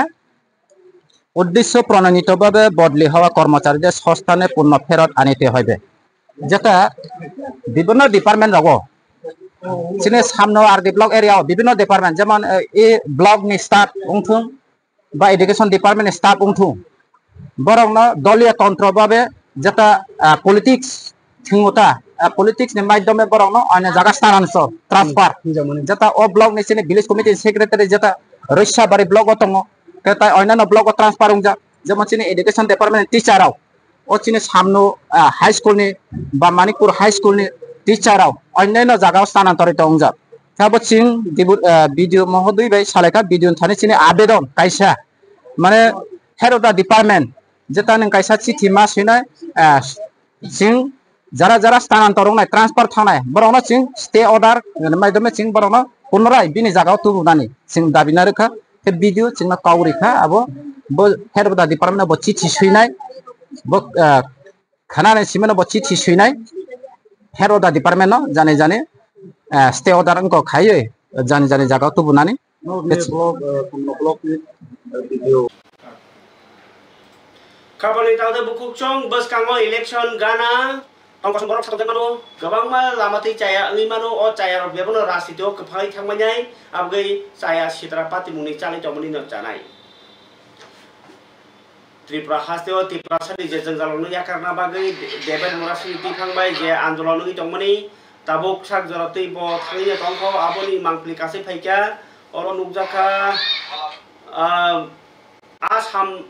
উদ্দেশ্য প্রণোদিতভাবে বদলি হওয়া কর্মচারীদের স্বস্থানে পুনঃ ফেরত আনিতে হবে। Jeta bibinno department rogo, chini Samno R D block area o bibinno department, jemon, eh, e block ni staff wngthung, ba education department ni staff wngthung, borokno doliya tontro babe jeta, ah, politics thwngmota, ah, politics ni maidhyome borokno onyo jaga stanansor, transfer. Hmm, hinjamani. Jeta o block ni chini village committee secretary jeta Roisabari block o tongo, tei tai onyanno block o transfer wngjak, jemon chini education department ni teacher rok, o chini Samno, ah, high school ni ba Manikpur high school ni teacher rok onyanno jaga o stanansori tongjak. Khe abo chwng dibu-, ah, B D O mohodoi bai salaikha, B D O ni thani chini abedon kaisa, mane head of the department, jeta nwng kaisa chithi ma swinai, ah, chwng jara jara stanansor wngnai, transfer thangnai, borokno chwng stay order ni maidhyome chwng borokno punorai bini jaga o tubunani chwng dabi narwkha. Khe B D O chwngno kok rikha, abo bo head of the department no bo chithi swinai, bo, ah, khanani simi no bo chithi swinai, head of the department no jani jani, eh, stay order wngkok khaiwi jani jani jaga o tubunani. North Khe- Block, eh, Samno Block ni, eh, B D O. Kabani tangde bukhuk chong bwskango election gana tongkosong borok satokjak mano, kwbangma lama twi chaya wngwi mano, o chaya rok bebono rajniti o kwphangwi thangmani, abgwi chaya sitra patimungni chalwi tongmani no chanai. Tripura hasteo Tiprasani je jwngjalrokno yakarna bagwi De-, Debet Murasing twiphang bai je andolon wngwi tongmani, tabuk sak jora twi bo thangwi tongkho, aboni mangpili kasui phaikha, oro nukjakha, ah, Assam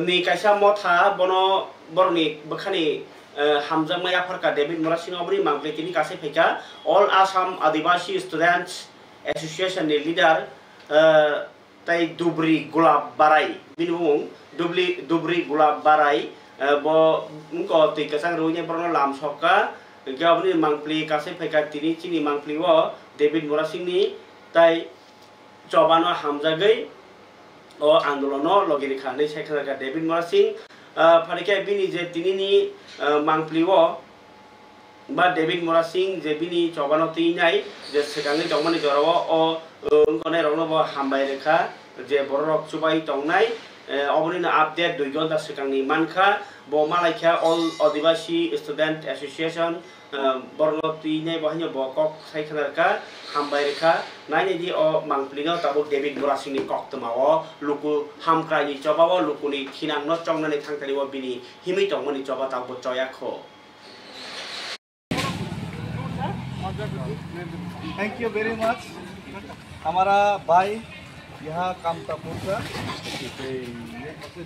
ni kaisa motha, bono borokni bwkhani, eh, hamjakma yapharkha David Murasing, aboni mangpili tini kasui phaikha All Assam Adivasi Students Association ni leader, eh, tei Dubri Gulab Barai, bini bumung Dubli-, Dubri Gulab Barai, eh, bo wngkha twi kwchang rwui borokno lam sokha, hwnkhe aboni mangpili kasui phaikha tini chini mangpili o David Murasingni, tei chobano hamjagwi o andolono logi rikha hinwi sai khna kha David Murasing. Ah, phani khe bini je tinini, ah, mangpli o ba David Murasing je bini chobano twi nai je swkangwi tongmani jorao o, ah, wngkha nai rokno bo hambai rikha je borok rok chubai tongnai. Eh, obonino update dui gonta swkangni mankha, bo malaikha All Adivasi Student Association, ah, borokno twi nai bo haino bo kok sai khna rwkha, hambai rwkha. Nainai di o mangpli no tabuk David Murasing ni koktwma o luku hamkrai ni choba o luku ni thinang no chongnani thangthani o bini himwi tongmani choba tabuk choya kho. Thank you very much। हमारा भाई यहाँ कामतापुर का,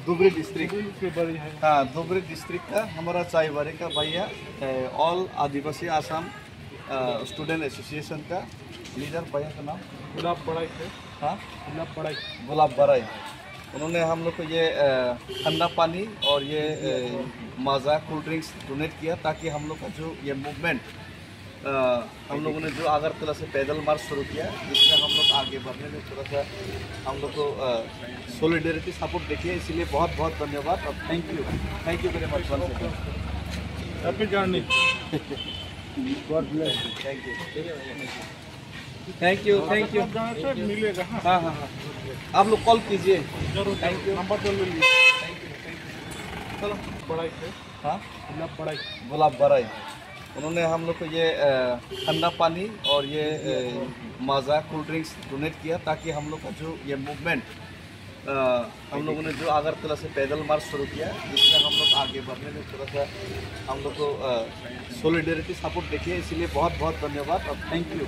धुबरी डिस्ट्रिक्ट। हाँ, धुबरी डिस्ट्रिक्ट का हमारा चाईबाड़ी का भैया, ए, ऑल आदिवासी आसाम, अ, स्टूडेंट एसोसिएशन का लीडर भैया का नाम? गुलाब बड़ाई थे। हाँ? गुलाब बड़ाई। गुलाब बड़ाई। उन्होंने हम लोग को ये, अ, ठंडा पानी और ये, अ, माजा कोल्ड ड्रिंक्स डोनेट किया, ताकि हम लोग का जो ये मूवमेंट, अ, हम लोगों ने जो अगरतला से पैदल मार्च शुरू किया, इसमें हम लोग आगे बढ़ने में थोड़ा सा हम लोग को, अ, सॉलिडेरिटी सपोर्ट देखिए, इसीलिए बहुत बहुत धन्यवाद और thank you, thank you very much once again. Happy journey। God bless। Thank you. Thank you, thank you. आप लोग जाना से मिलेगा, हाँ। हाँ, हाँ, हाँ। आप लोग कॉल कीजिए। जरूर, थैंक यू। नंबर तो ले लीजिए। Thank you, thank you. चलो। बड़ाई थे। हाँ? गुलाब बड़ाई। गुलाब बड़ाई। उन्होंने हम लोग को ये, अ, ठंडा पानी और ये, अ, माजा कोल्ड ड्रिंक्स डोनेट किया, ताकि हम लोग का जो ये मूवमेंट, अ, हम लोगों ने जो अगरतला से पैदल मार्च शुरू किया, इसमें हम लोग आगे बढ़ने में थोड़ा सा हम लोग को, अ, सॉलिडेरिटी सपोर्ट देखिए, इसीलिए बहुत बहुत धन्यवाद और thank you.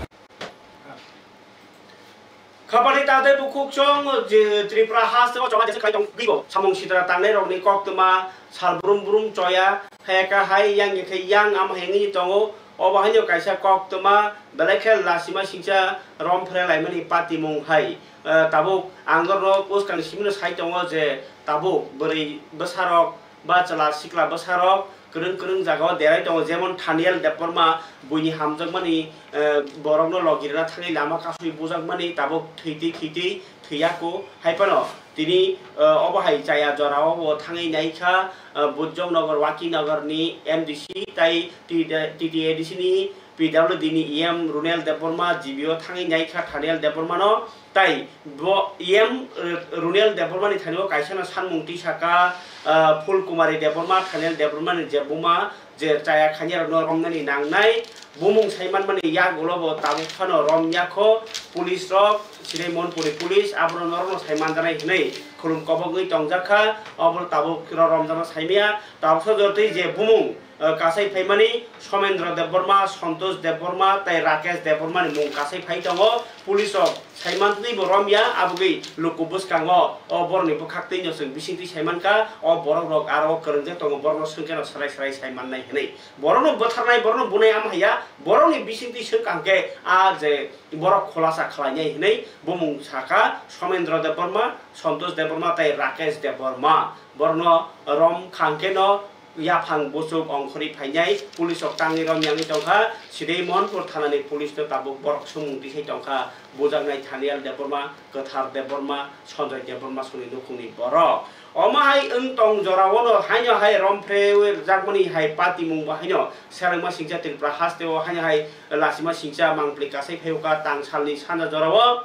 Khapani tade bukhuk chong je Tripura haste o choba jesa khlai tong gwibo samung sitra tangnai rokni koktwma sal brum brum choya, haya ka hai yang khe yang am hai wngwi tongo. Obo haino kaisa koktwma belai khe lasima singcha rom phere laimani patimung hai. Eh, tabuk ang norno uskang simino sai tongo je tabuk bwrwi bwsarok ba chwla sikla bwsarok kwrwng kwrwng jagao derai tongo, jemon Thaniel Debbarma buini hamjakmani, eh, borokno logi rwna thangwi lama kasui bujakmani tabuk thwitwi thwitwi thwiya kho. Hai phano tini, eh, obo hai chaya jorao bo thangwi naikha, eh, Bujong Nagar, Waki Nagar ni M D C tai T T A D C ni P W D ni E M Runel Debbarma G B o thangwi naikha Thaniel Debbarmano. Tai bo E M, eh, Runel Debbarmani thani o kaisa no sanmung twi saka, ah, Phul Kumari Debbarma, Thaniel Debbarmani je buma, je chaya khanya rokno romnani nangnai, bumung sai manmani yagulo bo tabuk phano rom yakho, police rok, sinai Monpuri police, abono norokno sai manjanai hinwi khulum kobogwi tongjakha, obo tabuk ro romjakna saimaya, tabuksa jotoi je bumung, eh, kasai phaimani Somendra Debbarma, Santosh Debbarma tei Rakesh Debbarmani mung kasai phai tongo. Police rok sai mantwi bo romya, abogwi luku bwskango o borokni bwkhak twi no chwng bisingtwi sai mankha, o borok rok aro o kwrwngjak tongo, borokno swngkhe no swrai swrai sai mannai hinwi. Borokno bwtharnai, borokno bunai amo haiya, borokni bisingtwi swngkha hwnkhe a je borok khulasa khlainai hinwi bumung sakha Somendra Debbarma, Santosh Debbarma tei Rakesh Debbarma. Borokno rom kha hwnkhe no yaphang buchuk ongkhorwi phainai, police rok tangwi rom yangwi tongkha. Sidai Mohanpur thanani police no tabuk borok sumung tisai tongkha, bujaknai Thaniel Debbarma, Kwthar Debbarma, Sanjoy Debbarma songni nukhungni borok. Omo hai wng tong jorao no haino hai rom phrewi rwjakmani hai patimung bo haino selengma singcha Tripura haste o haino hai lasima singcha mangpli kasai phaiwkha tang salni sanja jorao.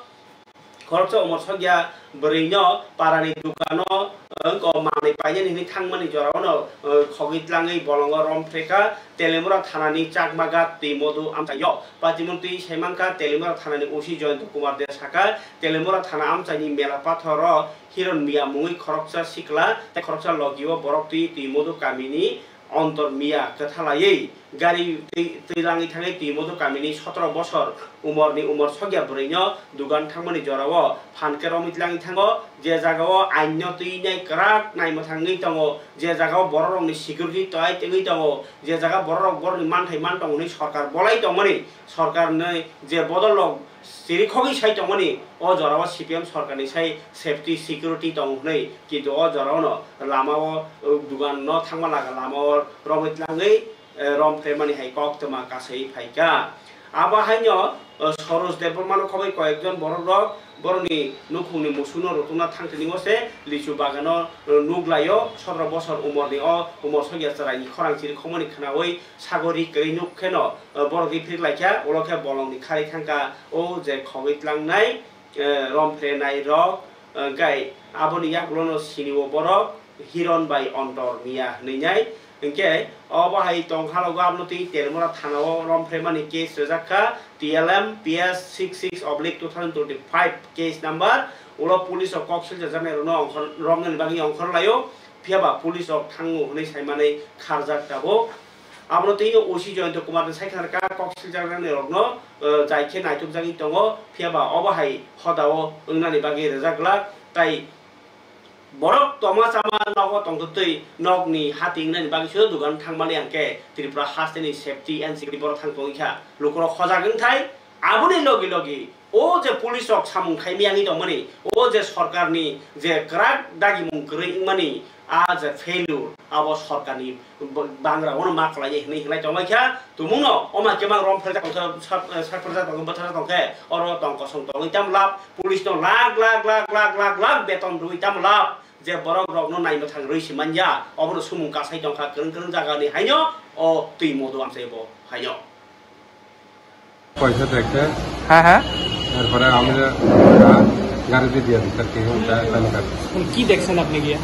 Khoroksa umor sokya bwrwi no parani dukano, eh, wngko manwi painani hinwi thangmani jorao no, eh, khogwi tlangwi bolongo rom phrekha Telemura thanani Chakmagat twi modu amchaio. Patimung twi saimankha Telemura thanani O C Jayanta Kumar De sakha, Telemura thana amchaini Mela Pathoro Hiron Miya mungwi khoroksa sikla tei khoroksa logio borok twi twi modu kamini Ontor Miya kwthalaiwi gari twi, twi langwi thangwi twi modu kamini sotoro bosor umorni umor sokya bwrwino dugan thangmani jorao phan khe romwi langwi thango, je jagao ainno twi nai kwrak naimwthangwi tongo, je jagao bororokni security toai tengwi tongo, je jaga bororok borokni manthai man tongo hwnwi sorkar bolai tongmani, sorkarni je bodol rok chirikhogwi sai tongmani, o jorao C P M sorkarni sai safety security tongo hwnwi, kintu o jorao no lamao, uh, dugan no thangma laga lamao romwi tlangwi, eh, rom phaimani hai koktwma kasai phaikha. Abo haino, o, Soros Debbarmano khobwi koyekjon borokrok borokni nukhungni musukno rwtwkna thangtini se lichu bagano, o, nukglaio. Sotoro bosor umorni o umor sokya chwraini khorang chiri khomoni khwnaui sagori kwrwi nuk kheno, o, borok riphiklaikha, ulo khe bolongni kharwi thangkha o je khogwi tlangnai, eh, romphrenairok, eh, gai aboni yakulono sinio borok Hiron bai Ontor Miya hwnwi nai. Hinkhe obo hai tongkhalogo abono twi Telmura thanao romphreimani case rwjak kha, T L M P S six six oblique two thousand twenty-five case number. Ulo police rok kok silchajaknairokno ongkhor-, romnani bagwi ongkhor laio, phiya ba police rok thango hwnwi saimanwi kharjak tabuk. Abono twi O C Jayanta Kumar ni sai kha kok silchajaknairokno, eh, jai khe naitukjagwi tongo, phiya ba obo hai hodao wngnani bagwi rwjak glak, tai borok tongma chama nogo tongtwtwi nokni hati wngnani bagwi se dogan thangmani hwnkhe Tripura hasteni safety and security borok thang tongwi kha, lukurok hojak wngthai. Aboni logi logi o je police rok samung khai miyangwi tongmani, o je sorkarni je kwrak dagimung kwrwi wngmani, a je failure, abo sorkarni b-, bangra ono ma khlaiwi hwnwi hwnlai tongmai kha. Tumungno oma kemang romphreijak tongkhe, sak-, sakphreijak tongkhe, bwtharjak tongkhe, oro tong kosong tongwi tamo lab, police no lakh lakh lakh lakh lakh lakh beton rwui tamo lab, je borok rokno naimwthang rwi se manya, obono sumung kasai tongkha kwrwng kwrwng jagani haino o twi modo amchai bo haino. পয়সা দেখে। হ্যাঁ, হ্যাঁ। তারপরে আমি গাড়ি দিয়ে দিয়ে দিচ্ছি, আর কি, ওটা এখানে কাজ। মানে কি দেখছেন আপনি গিয়ে?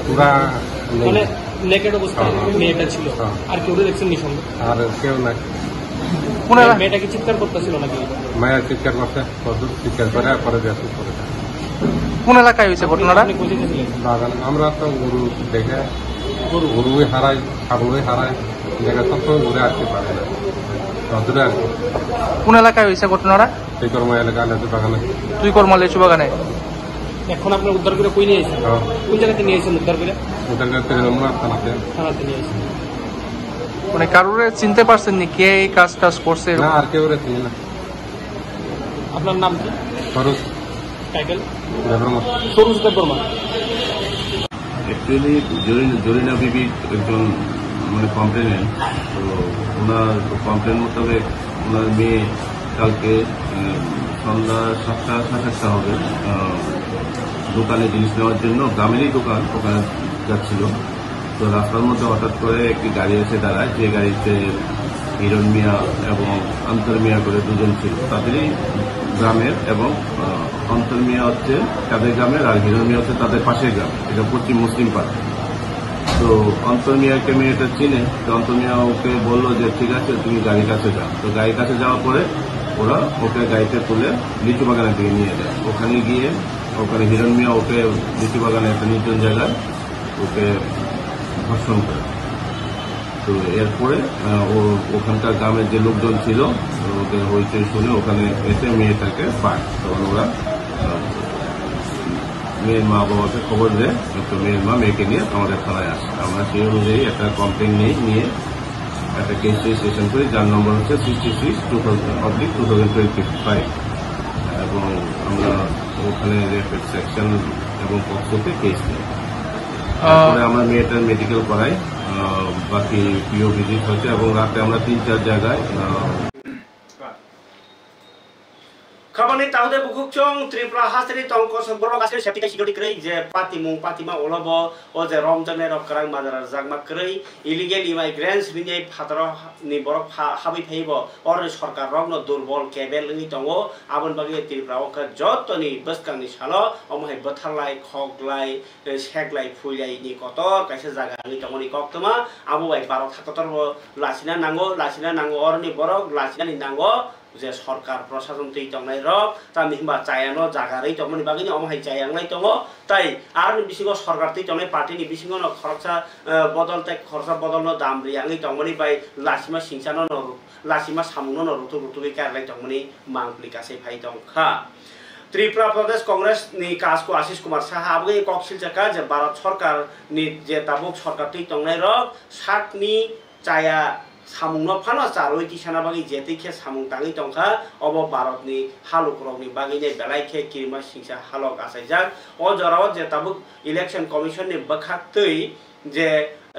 পুরা নেই। মানে নেকেড অবস্থায় হ্যাঁ, হ্যাঁ। মেয়েটা ছিল। হ্যাঁ। আর কেউ দেখছেন নি সঙ্গে? আর কেউ নাই। কোন এলা- মেয়েটা কি চিৎকার করতেছিল নাকি? মেয়ে চিৎকার করছে, প্রচুর চিৎকার করে, পরে দেখে পড়ে যায়। কোন এলাকায় হয়েছে ঘটনাটা? আপনি কোথায় গেছিলেন? বাগান। আমরা তো গরু দেখে গরু? গরুই হারাই, ছাগলই হারাই, জায়গা সবসময় ঘুরে আসতে পারে না। রোদ্রে আর কি। কোন এলাকায় হয়েছে ঘটনাটা? তুই কর্মা এলাকা, আনাজের বাগানে। তুই কর্মা লেচু বাগানে? এখন আপনার উদ্ধার করে কই নিয়ে এসেছেন? হ্যাঁ। কোন জায়গাতে নিয়ে এসেছেন উদ্ধার করে? উদ্ধার করে তেলেমুনা থানাতে। থানাতে নিয়ে এসেছেন। মানে কারোরে চিনতে পারছেন নি কে এই কাজ টাজ করছে? না, আর কেউ রে চিনি না। আপনার নাম কি? সরোজ। টাইটেল? দেববর্মা। সরোজ দেববর্মা। অ্যাকচুয়ালি জরিনা, জরিনা বিবি একজন মানে কমপ্লেনেন্ট। তো ওনার কমপ্লেন মোতাবেক ওনার মেয়ে কালকে, উম, সন্ধ্যা সাতটা, সাড়ে সাতটা হবে, আহ, দোকানে জিনিস নেওয়ার জন্য, গ্রামেরই দোকান, ওখানে যাচ্ছিল। তো রাস্তার মধ্যে হঠাৎ করে একটি গাড়ি এসে দাঁড়ায়, যে গাড়িতে হিরণ মিয়া এবং অন্তর মিয়া করে দুজন ছিল, তাদেরই গ্রামের। এবং, আহ, অন্তর মিয়া হচ্ছে তাদের গ্রামের, আর হিরণ মিয়া হচ্ছে তাদের পাশের গ্রাম, এটা পশ্চিম মুসলিম পাড়া। তো অন্তর মিয়াকে মেয়েটা চিনে, তো অন্তর মিয়া ওকে বললো যে, "ঠিক আছে, তুমি গাড়ির কাছে যাও।" তো গাড়ির কাছে যাওয়ার পরে ওরা ওকে গাড়িতে তুলে লিচু বাগানের দিকে নিয়ে যায়। ওখানে গিয়ে ওখানে হিরণ মিয়া ওকে লিচু বাগানে একটা নির্জন জায়গায় ওকে ধর্ষণ করে। তো এরপরে, আহ, ও ওখানকার গ্রামের যে লোকজন ছিল, ওদের হইচই শুনে ওখানে এসে মেয়েটাকে পায়। তখন ওরা, আহ, মেয়ের মা বাবাকে খবর দেয়, তো মেয়ের মা মেয়েকে নিয়ে আমাদের থানায় আসে। আমরা সেই অনুযায়ী একটা কমপ্লেন নিয়ে, নিয়ে একটা কেস রেজিস্ট্রেশন করি, যার নম্বর হচ্ছে sixty six two thousand oblique two thousand twenty five. এবং আমরা ওখানে রেপ সেকশন এবং পক্সোতে কেস নিই। আহ, তারপরে আমরা মেয়েটার মেডিকেল করাই, আহ, বাকি পিও ভিজিট হয়েছে এবং রাতে আমরা তিন চার জায়গায়, আহ, Khabani tahude bukhukchung Tripura hasteni tong kosok borok asli safety tei security kwrwi je patimung patima ulo bo o je romjaknai rok kwrang majra rwjakma kwrwi illegal immigrants ringwi phataro ni borok pha-, habwi phaibo oroni sorkar rokno durbol kebel wngwi tongo. Aboni bagwi Tripura o khe jotoni bwskangni salo omo hai bwtharlai, khoklai, seklai, phuilai ni kotor kaisa jaga wngwi tongmani koktwma. Abo bai Bharat hakotor bo lachina nango, lachina nango, oroni borok lachinani nango. Je sorkar prosason twi tongnai rok, tamni hwnba chaya no jaga rwi tongmani bagwi no omo hai chaya wnglai tongo. Tai aroni bisingo sorkar twi tongnai party ni bisingo no khoroksa, eh, bodol tei khoroksa bodol no dam ri wngwi tongmani bai lachima singsa no, no lachima samung no, no rutuk rutuk wi kar lai tongmani mangpli kasai phai tong kha. Tripura Pradesh Congress ni kasku Ashish Kumar Saha aboni kok silchakha je Bharat sorkar ni je tabuk sorkar twi tongnai rok sakni chaya samungno phano charwi tisana bagwi je twi khe samung tangwi tongkha, obo Bharatni halukrokni bagwino belai khe kirima singsa halok achaijak. O jorao je tabuk Election Commissionni bwkhaktwi je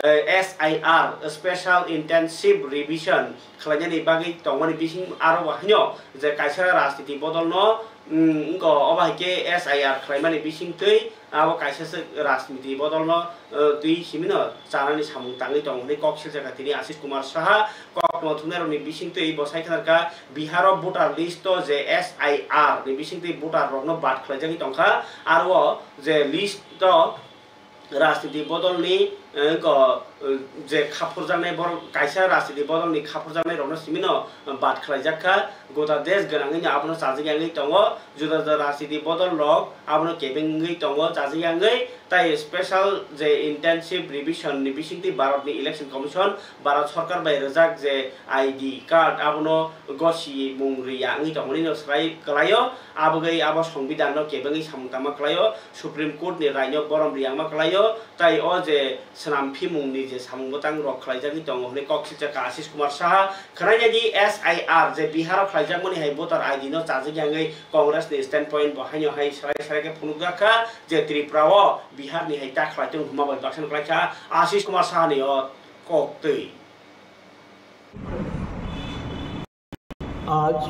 eh, S I R, Special Intensive Revision khlainani bagwi tongmani bising aro bo haino je kaisa rajniti bodolno, mm, wngkha, obo hai khe S I R khlaimani bising twi abo kaisa se rajniti bodolno, eh, twi simino chanani samung tangwi tongo hwnwi kok siljakha tini Ashish Kumar Saha. Kokno thumnairokni bising twi bo sai khna kha Biharo voter list o je S I R ni bising twi voter rokno bad khlaijagwi tongkha, aro o je list o rajniti bodolni, eh, ko, eh, je khapurjaknai borok kaisa rajniti bodolni khapurjaknai rokno simino, eh, bad khlaijak kha. Gota desh gwnangwino abono chajak yangwi tongo. Juda juda rajniti bodol rok abono kebengwi tongo chajak yangwi. Tai special je intensive revision ni bisingtwi Bharat ni Election Commission, Bharat Sarkar bai rwjak je I D card abono gosi mung rwya wngwi tongmani no swrai kwlaio. Abogwi abo Songbidan no kebengwi samung tangma kwlaio. Supreme Court ni rai no borom riyangma kwlaio, tai o je swnam phimung ni je samung bwtang rok khlaijagwi tongo hwnwi kok silchakha Ashish Kumar Saha. Khwnai nai di S I R je Bihar o khlaijakmani hai voter I D no chajak yangwi Congress ni standpoint bo haino hai swrai swrai khe phunukjak kha je Tripura o Bihar ni hai ta khlai tong hwnma bai baksan kwlai kha Ashish Kumar Saha ni o kok twi. আজ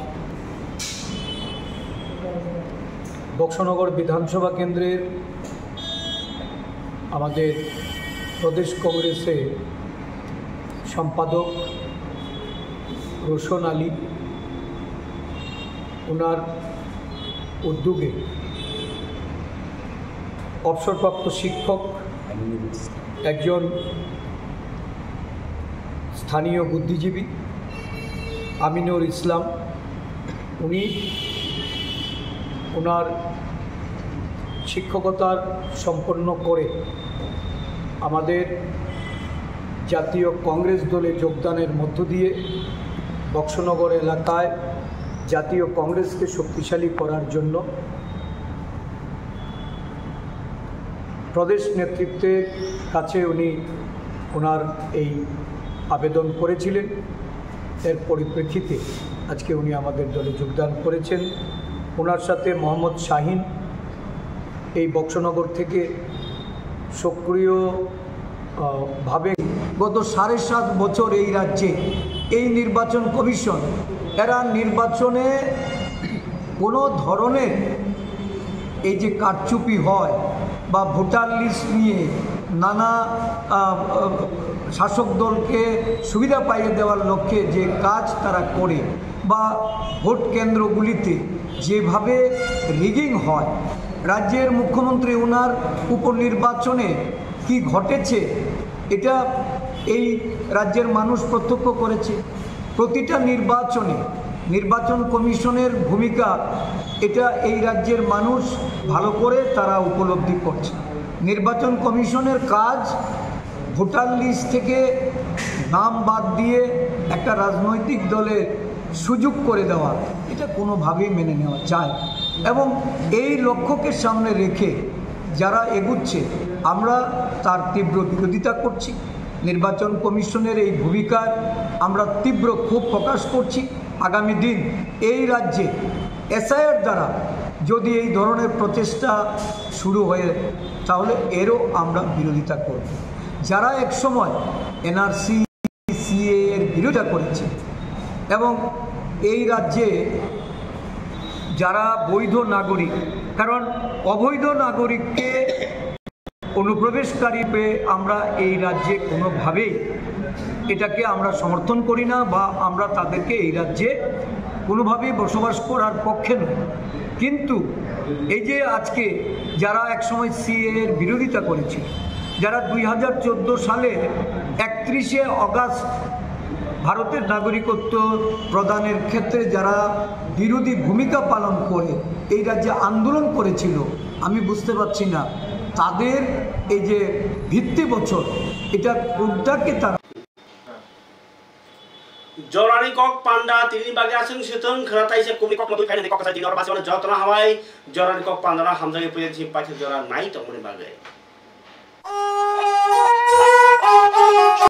বক্সনগর বিধানসভা কেন্দ্রের আমাদের প্রদেশ কংগ্রেসের সম্পাদক রোশন আলী, ওনার উদ্যোগে অবসরপ্রাপ্ত শিক্ষক, একজন স্থানীয় বুদ্ধিজীবী আমিনুর ইসলাম, উনি ওনার শিক্ষকতার সম্পন্ন করে আমাদের জাতীয় কংগ্রেস দলে যোগদানের মধ্য দিয়ে বক্সনগর এলাকায় জাতীয় কংগ্রেসকে শক্তিশালী করার জন্য প্রদেশ নেতৃত্বের কাছে উনি ওনার এই আবেদন করেছিলেন। এর পরিপ্রেক্ষিতে আজকে উনি আমাদের দলে যোগদান করেছেন। ওনার সাথে মোহাম্মদ শাহিন এই বক্সনগর থেকে সক্রিয়, আহ, ভাবে গত সাড়ে সাত বছর এই রাজ্যে এই নির্বাচন কমিশন, এরা নির্বাচনে কোনো ধরনের এই যে কারচুপি হয় বা ভোটার লিস্ট নিয়ে নানা, আহ, আহ, শাসক দলকে সুবিধা পাইয়ে দেওয়ার লক্ষ্যে যে কাজ তারা করে বা ভোট কেন্দ্রগুলিতে যেভাবে রিগিং হয়, রাজ্যের মুখ্যমন্ত্রী ওনার উপনির্বাচনে কি ঘটেছে, এটা এই রাজ্যের মানুষ প্রত্যক্ষ করেছে। প্রতিটা নির্বাচনে নির্বাচন কমিশনের ভূমিকা, এটা এই রাজ্যের মানুষ ভালো করে তারা উপলব্ধি করছে। নির্বাচন কমিশনের কাজ ভোটার লিস্ট থেকে নাম বাদ দিয়ে একটা রাজনৈতিক দলের সুযোগ করে দেওয়া, এটা কোনোভাবেই মেনে নেওয়া যায় না। এবং এই লক্ষ্যকে সামনে রেখে যারা এগুচ্ছে, আমরা তার তীব্র বিরোধিতা করছি। নির্বাচন কমিশনের এই ভূমিকার আমরা তীব্র ক্ষোভ প্রকাশ করছি। আগামী দিন এই রাজ্যে এসআইআর দ্বারা যদি এই ধরনের প্রচেষ্টা শুরু হয়, তাহলে এরও আমরা বিরোধিতা করব। যারা একসময় এনআরসি, সিএএ এর বিরোধিতা করেছে এবং এই রাজ্যে যারা বৈধ নাগরিক, কারণ অবৈধ নাগরিককে অনুপ্রবেশকারী পেয়ে আমরা এই রাজ্যে কোনোভাবেই এটাকে আমরা সমর্থন করি না বা আমরা তাদেরকে এই রাজ্যে কোনোভাবেই বসবাস করার পক্ষে নই। কিন্তু এই যে আজকে যারা একসময় সিএএ এর বিরোধিতা করেছিল, যারা দুই হাজার চোদ্দো সালে একত্রিশে অগাস্ট ভারতের নাগরিকত্ব প্রদানের ক্ষেত্রে যারা বিরোধী ভূমিকা পালন করে এই রাজ্যে আন্দোলন করেছিল, আমি বুঝতে পারছি না তাদের এই যে ভিত্তি বছর, এটা কোনটাকে তারা Jorani kok panda tini bagwi aswng swtwng khwna taisa kubuni kok motwi khainani kok kwchai tini oro basi mano jotono hambai. Jorani kok panda no hamjagwi puila tini paithak jora nai tongmani bagwi.